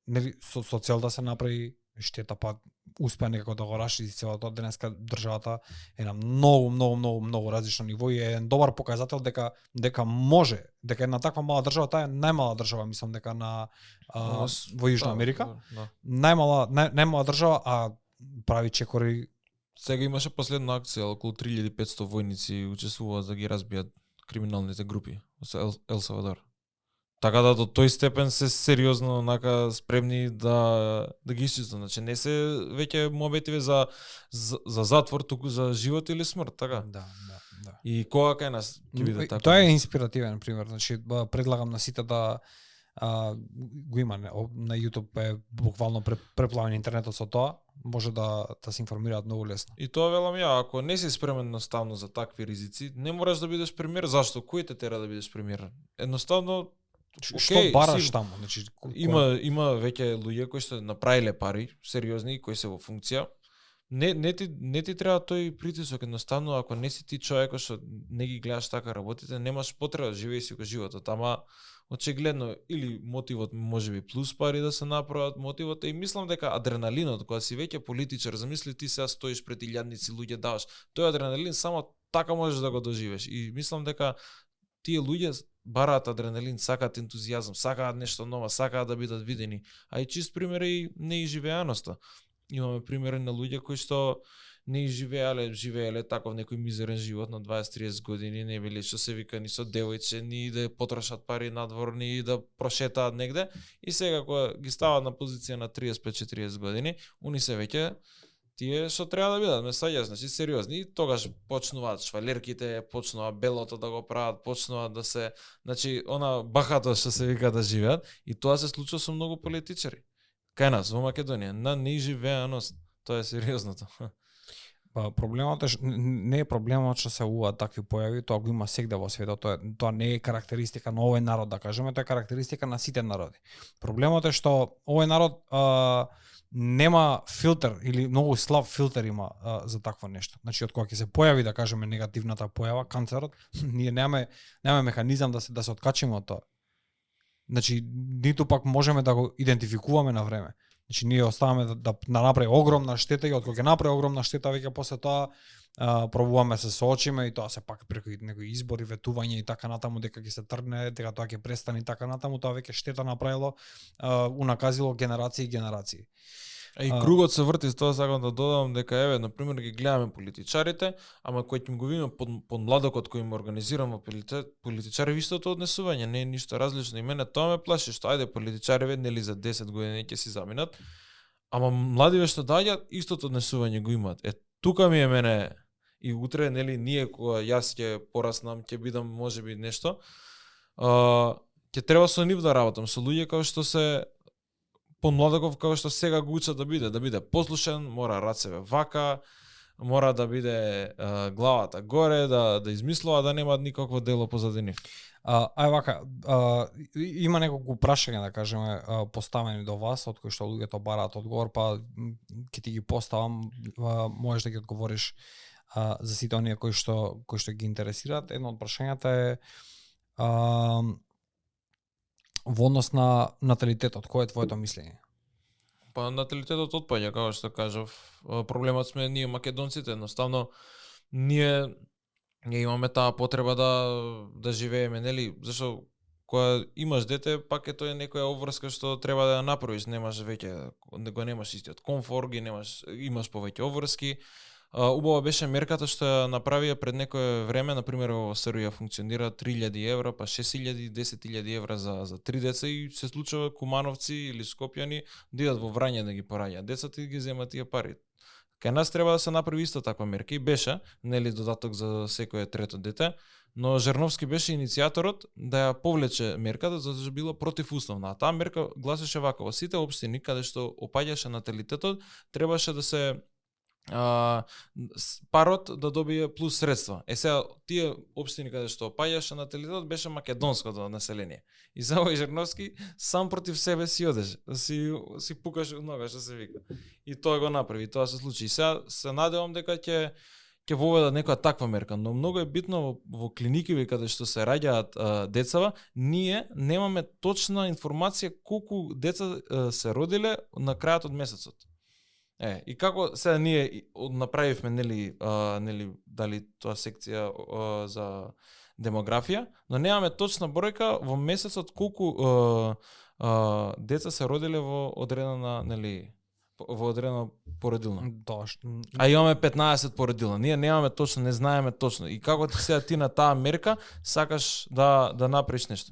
Нели, со цел да се направи штета, па успеа некако да го расшири целото. Денеска државата е на многу различно ниво и е еден добар показател дека може, дека една таква мала држава, таа е најмала држава, мислам дека во Јужна Америка. Да. Најмала држава, а прави чекори. Сега имаше последна акција, околу 3500 војници учествуваат да ги разбијат криминалните групи во Ел Салвадор. Така да до тој степен се сериозно онака спремни да ги исчистат. Значи не се веќе мобетиве за затвор, туку за живот или смрт, така? Да. И кога кај нас ќе биде така? Тоа е инспиративен пример. Значи предлагам на сите да го има на YouTube, е буквално преплавен интернетот со тоа, може да се информираат многу лесно. И тоа велам ја, ако не си спремен едноставно за такви ризици, не можеш да бидеш премиер. Зашто? Кој те тера да бидеш премиер? Едноставно што бараш таму? Значи има веќе луѓе кои што направиле пари, сериозни, кои се во функција. Не ти треба тој притисок, едноставно ако не си ти човекот што не ги гледаш така работите, немаш потреба да живееш си го животот, ама очигледно или мотивот можеби плюс пари да се направат, мотивот и мислам дека адреналинот, кога си веќе политичар, замисли ти сега стоиш пред илјадници луѓе даваш, тој адреналин само така можеш да го доживееш и мислам дека тие луѓе бараат адреналин, сакаат ентузијазам, сакаат нешто ново, сакаат да бидат видени. А и чист пример е и неизживеаноста. Имаме примери на луѓе кои што не живееле таков некој мизерен живот на 20-30 години, не били што се вика ни со девојче, ни да потрошат пари надвор, ни да прошетаат негде, и сега кога ги ставаат на позиција на 35-40 години, уни се веќе тие што треба да бидат, ме саѓаш, значи сериозни, и тогаш почнуваат швалерките, почнува белото да го прават, почнуваат да се, значи она бахато што се вика да живеат, и тоа се случува со многу политичари. Кај нас во Македонија на неизживеаност, тоа е сериозното. Па проблемот е не е проблемот што се уваат такви појави, тоа го има сегде во светот, тоа не е карактеристика на овој народ, да кажеме, тоа е карактеристика на сите народи. Проблемот е што овој народ нема филтер или многу слаб филтер има за такво нешто. Значи од кога ќе се појави, да кажеме, негативната појава, канцерот, ние немаме механизам да се откачиме од тоа. Значи ниту пак можеме да го идентификуваме на време. Значи ние оставаме да направи огромна штета, и од кога ќе направи огромна штета, веќе после тоа пробуваме се соочиме, и тоа се пак преку некои избори, ветување и така натаму, дека ќе се тргне, дека тоа ќе престане и така натаму, тоа веќе штета направило, унаказило генерации и генерации. И кругот се врти, тоа сакам да додам дека еве на пример ги гледаме политичарите, ама кој ќе го видиме под младокот кој им организираме политичари, истото однесување, не е ништо различно. И мене тоа ме плаши, што ајде политичари нели за 10 години ќе си заминат, ама младиве што доаѓаат истото однесување го имаат. Тука ми е мене, и утре нели ние кога јас ќе пораснам, ќе бидам можеби нешто, ќе треба со нив да работам, со луѓе кои што се помладоков, како што сега го учат да биде послушен, мора рацеве вака, мора да биде главата горе, да измислува, да нема никакво дело позади нив. Ај вака, има неколку прашања, да кажеме, поставени до вас, од кои што луѓето бараат одговор, па ќе ти ги поставам, можеш да ги одговориш за сите оние кои што ги интересираат. Едно од прашањата е во однос на наталитетот, кој е твоето мислење? Па наталитетот отпаѓа, како што кажав, проблемот сме ние македонците, едноставно ние имаме таа потреба да живееме, нели, зашто кога имаш дете, пак е тоа некоја обврска што треба да ја направиш, немаш веќе, го немаш истиот комфор, имаш повеќе обврски. Убава беше мерката што ја направија пред некое време, на пример во Србија функционира 3000 евра, па 6000, 10000 евра за 3 деца, и се случува кумановци или скопјани да идат во Врање да ги пораѓаат децата и ги земат тие пари. Кај нас треба да се направи исто таква мерка, и беше, нели, додаток за секое трето дете, но Жерновски беше иницијаторот да ја повлече мерката, затоа било противуставна. А таа мерка гласеше вака: во сите општини каде што опаѓаше наталитетот, требаше да се парот да добие плюс средства. Сега тие општини каде што опаѓаше наталитетот беше македонското население. И за овој Жерновски сам против себе си одеше, си пукаше нога, што се вика. И тоа го направи, тоа се случи. И сега се надевам дека ќе воведат некоја таква мерка, но многу е битно во клиниките каде што се раѓаат децава, ние немаме точна информација колку деца се родиле на крајот од месецот. И како сега ние направивме, нели дали тоа секција за демографија, но немаме точна бројка во месецот колку деца се родиле во одредена, нели, во одредена породилна. А имаме 15 породилна. Ние немаме точно, не знаеме точно. И како сега ти на таа мерка сакаш да направиш нешто?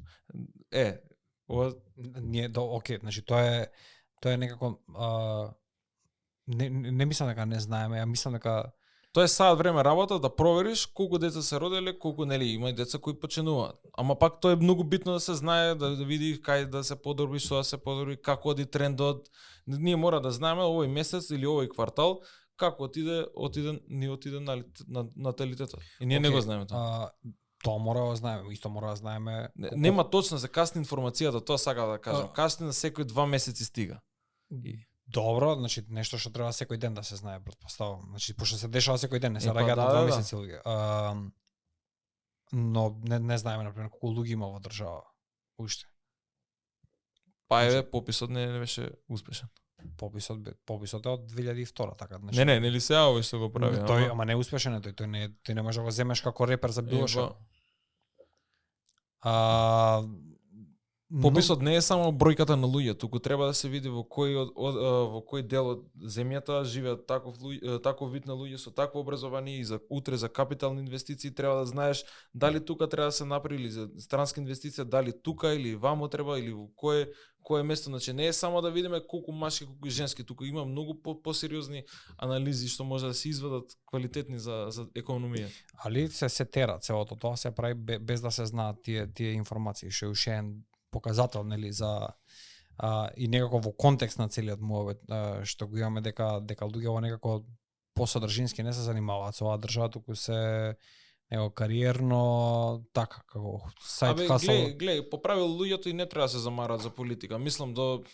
Окей, значи тоа е некако не мислам дека не знаеме, ја мислам дека тоа е саат време работа да провериш колку деца се родиле, колку, нели, има и деца кои починуваат. Ама пак тоа е многу битно да се знае, да види кај да се подобри, што да се подобри, како оди трендот. Ние мора да знаеме овој месец или овој квартал како отиде на наталитетот. И ние не го знаеме тоа. Тоа мора да знаеме, исто мора да знаеме. Нема точно, се касни информацијата, тоа сакам да кажам. Касни на секој 2 месеци стига. Добро, значи нешто што треба секој ден да се знае, претпоставувам. Значи пошто се дешава секој ден, не се раѓаат на 2 месеци луѓе. Но не знаеме например колку луѓе има во држава уште. Па еве пописот не беше успешен. Пописот е од 2002, така значи. Не, нели сега овој што го прави. Тој ама не е успешен е тој не може да го земеш како репер за било што. Пописот не е само бројката на луѓе, туку треба да се види во кој дел од земјата живеат таков вид на луѓе со такво образование, и за утре за капитални инвестиции треба да знаеш дали тука треба да се направи, или за странски инвестиција дали тука или вамо треба, или во кое место. Значи не е само да видиме колку машки, колку женски, туку има многу посериозни анализи што може да се извадат квалитетни за економија. Али се тера целото тоа се прави без да се знаат тие информации, што е уште еден показател, нели, за и некако во контекст на целиот муабет што го имаме, дека луѓето некако посодржински не се занимаваат со оваа држава, туку се него кариерно така како сайт хасел. Глеј, по правило луѓето и не треба да се замарат за политика. Мислам до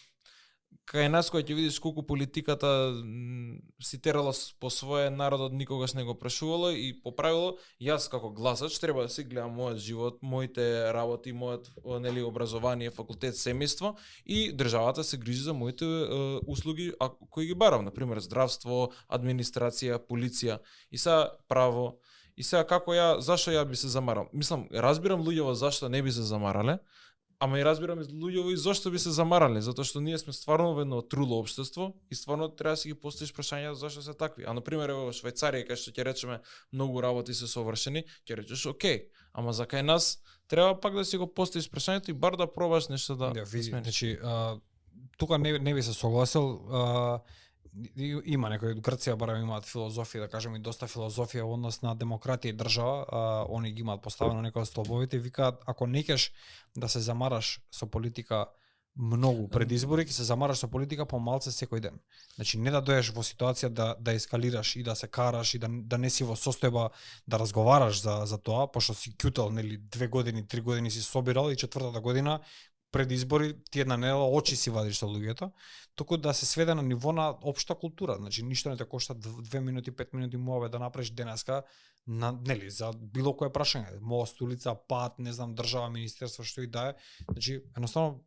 кај нас кој ќе видиш колку политиката си терала по своје, народот никогаш не го прашувало, и по правило јас како гласач треба да си гледам мојот живот, моите работи, мојот нели образование, факултет, семејство, и државата се грижи за моите услуги кои ги барам, на пример здравство, администрација, полиција и сега право. И сега зашто ја би се замарал? Мислам, разбирам луѓето зашто не би се замарале, ама и разбирам луѓето и зашто би се замарале, затоа што ние сме стварно во едно труло општество и стварно треба да си ги поставиш прашања зашто се такви. А на пример во Швајцарија, кај што ќе речеме многу работи се совршени, ќе речеш окей, ама за кај нас треба пак да си го поставиш прашањето и бар да пробаш нешто да смениш. Значи, тука не би се согласил. Има некои Грција барем имаат филозофија, да кажеме, и доста филозофија во однос на демократија и држава, они ги имаат поставено некои столбовите, викаат ако не кеш да се замараш со политика многу пред избори, ќе се замараш со политика помалце секој ден. Значи не да доеш во ситуација да ескалираш и да се караш и да не си во состојба да разговараш за тоа, пошто си ќутел, нели, 2 години, 3 години си собирал и 4-та година пред избори ти една недела очи си вадиш со луѓето, туку да се сведе на ниво на општа култура. Значи ништо не те кошта 2 минути, 5 минути муаве да направиш денеска нели за било кое прашање, мост, улица, пат, не знам, држава, министерство, што и да е. Значи едноставно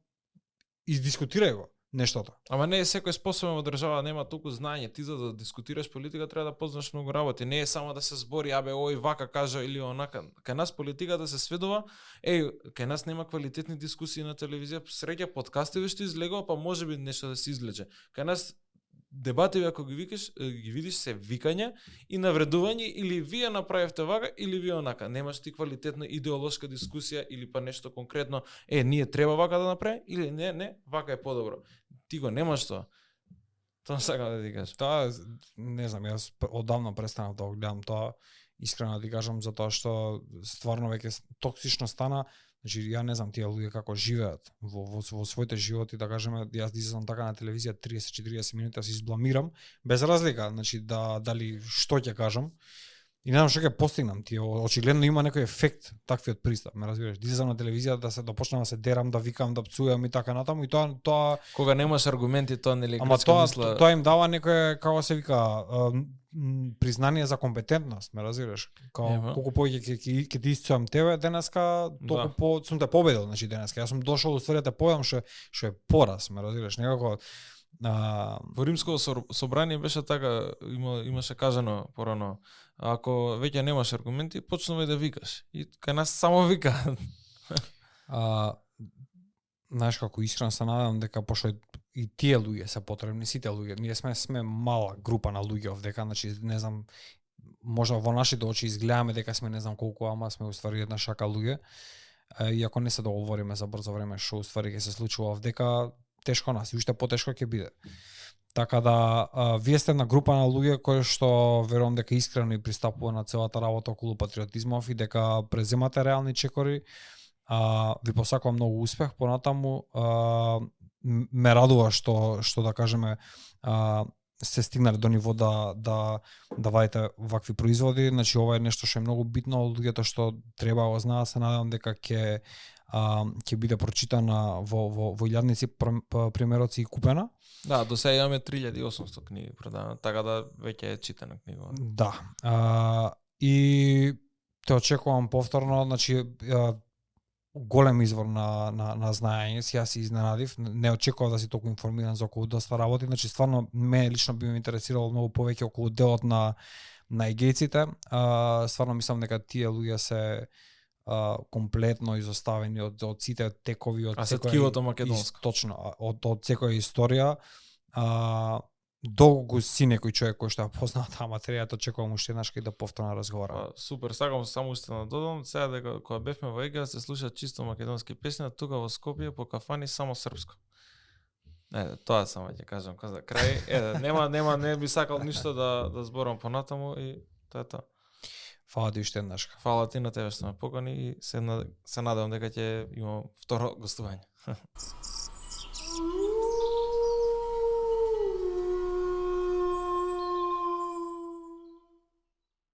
издискутирај го нештото. Ама не е секој способен во држава, нема толку знаење. Ти за да дискутираш политика треба да познаеш многу работи. Не е само да се збори, ој вака кажа или онака. Кај нас политиката се сведува, кај нас нема квалитетни дискусии на телевизија, среќа подкастите што излегува, па можеби нешто да се излече. Кај нас дебативи ако ги видиш се викања и навредување, или вие направивте вака или вие онака. Немаш ти квалитетна идеолошка дискусија или па нешто конкретно, ние треба вака да направиме или не, вака е подобро. Ти го немаш тоа. Тоа сакам да ти кажам. Тоа не знам, јас одавно престанав да го гледам тоа, искрено да ти кажам, затоа што стварно веќе токсично стана. Значи, ја не знам тие луѓе како живеат во своите животи, да кажеме, јас излезам така на телевизија 30-40 минути да се избламирам, без разлика, значи дали што ќе кажам. И не знам што ќе постигнам. Тие очигледно има некој ефект таквиот пристап, ме разбираш? Излезам на телевизија да почнам да се дерам, да викам, да пцујам и така натаму, и тоа кога немаш аргументи, тоа нели ама тоа им дава некој, како се вика, признание за компетентност, ме разбираш? Колку повеќе ќе ти исцуам тебе денеска, толку сум те победил, значи денеска. Јас сум дошол уствари да те победам што е пораз, ме разбираш? Некако во Римското собрание беше така, имаше кажано порано, ако веќе немаш аргументи, почнувај да викаш. И кај нас само вика. Знаеш како искрено се надевам дека пошто и тие луѓе се потребни, сите луѓе, ние сме мала група на луѓе овдека, значи не знам, можда во нашите очи изгледаме дека сме не знам колку, ама сме уствари една шака луѓе. И ако не се договориме за брзо време што уствари ќе се случува овдека, тешко нас и уште потешко ќе биде. Така да вие сте една група на луѓе кои што верувам дека искрено и пристапува на целата работа околу патриотизмов и дека преземате реални чекори. Ви посакувам многу успех понатаму. Ме радува што да кажеме сте стигнале до ниво да вадите вакви производи. Значи ова е нешто што е многу битно, луѓето што треба го знаат, се надевам дека ќе биде прочитана во илјадници примероци и купена. Да, до сега имаме 3800 книги продадени, така да веќе е читана книга. Да. И те очекувам повторно, значи голем извор на знаење, сега си изненадив, не очекував да си толку информиран за околу доста работи, значи стварно мене лично би ме интересирало многу повеќе околу делот на егејците. Стварно мислам дека тие луѓе се комплетно изоставени од сите текови од А се секоја ткивото македонско. Точно, од секоја историја. Долго си некој човек кој што ја познава таа материја, очекувам уште еднаш кај да повторно разговарам. Супер, сакам само уште да додам, сега дека кога бевме во Егеа се слуша чисто македонски песни, тука во Скопје по кафани само српско. Тоа само ќе кажам за крај. Не би сакал ништо да зборам понатаму и тоа е тоа. Фала ти уште еднаш. Фала ти на тебе што ме покани и се надевам дека ќе имам второ гостување.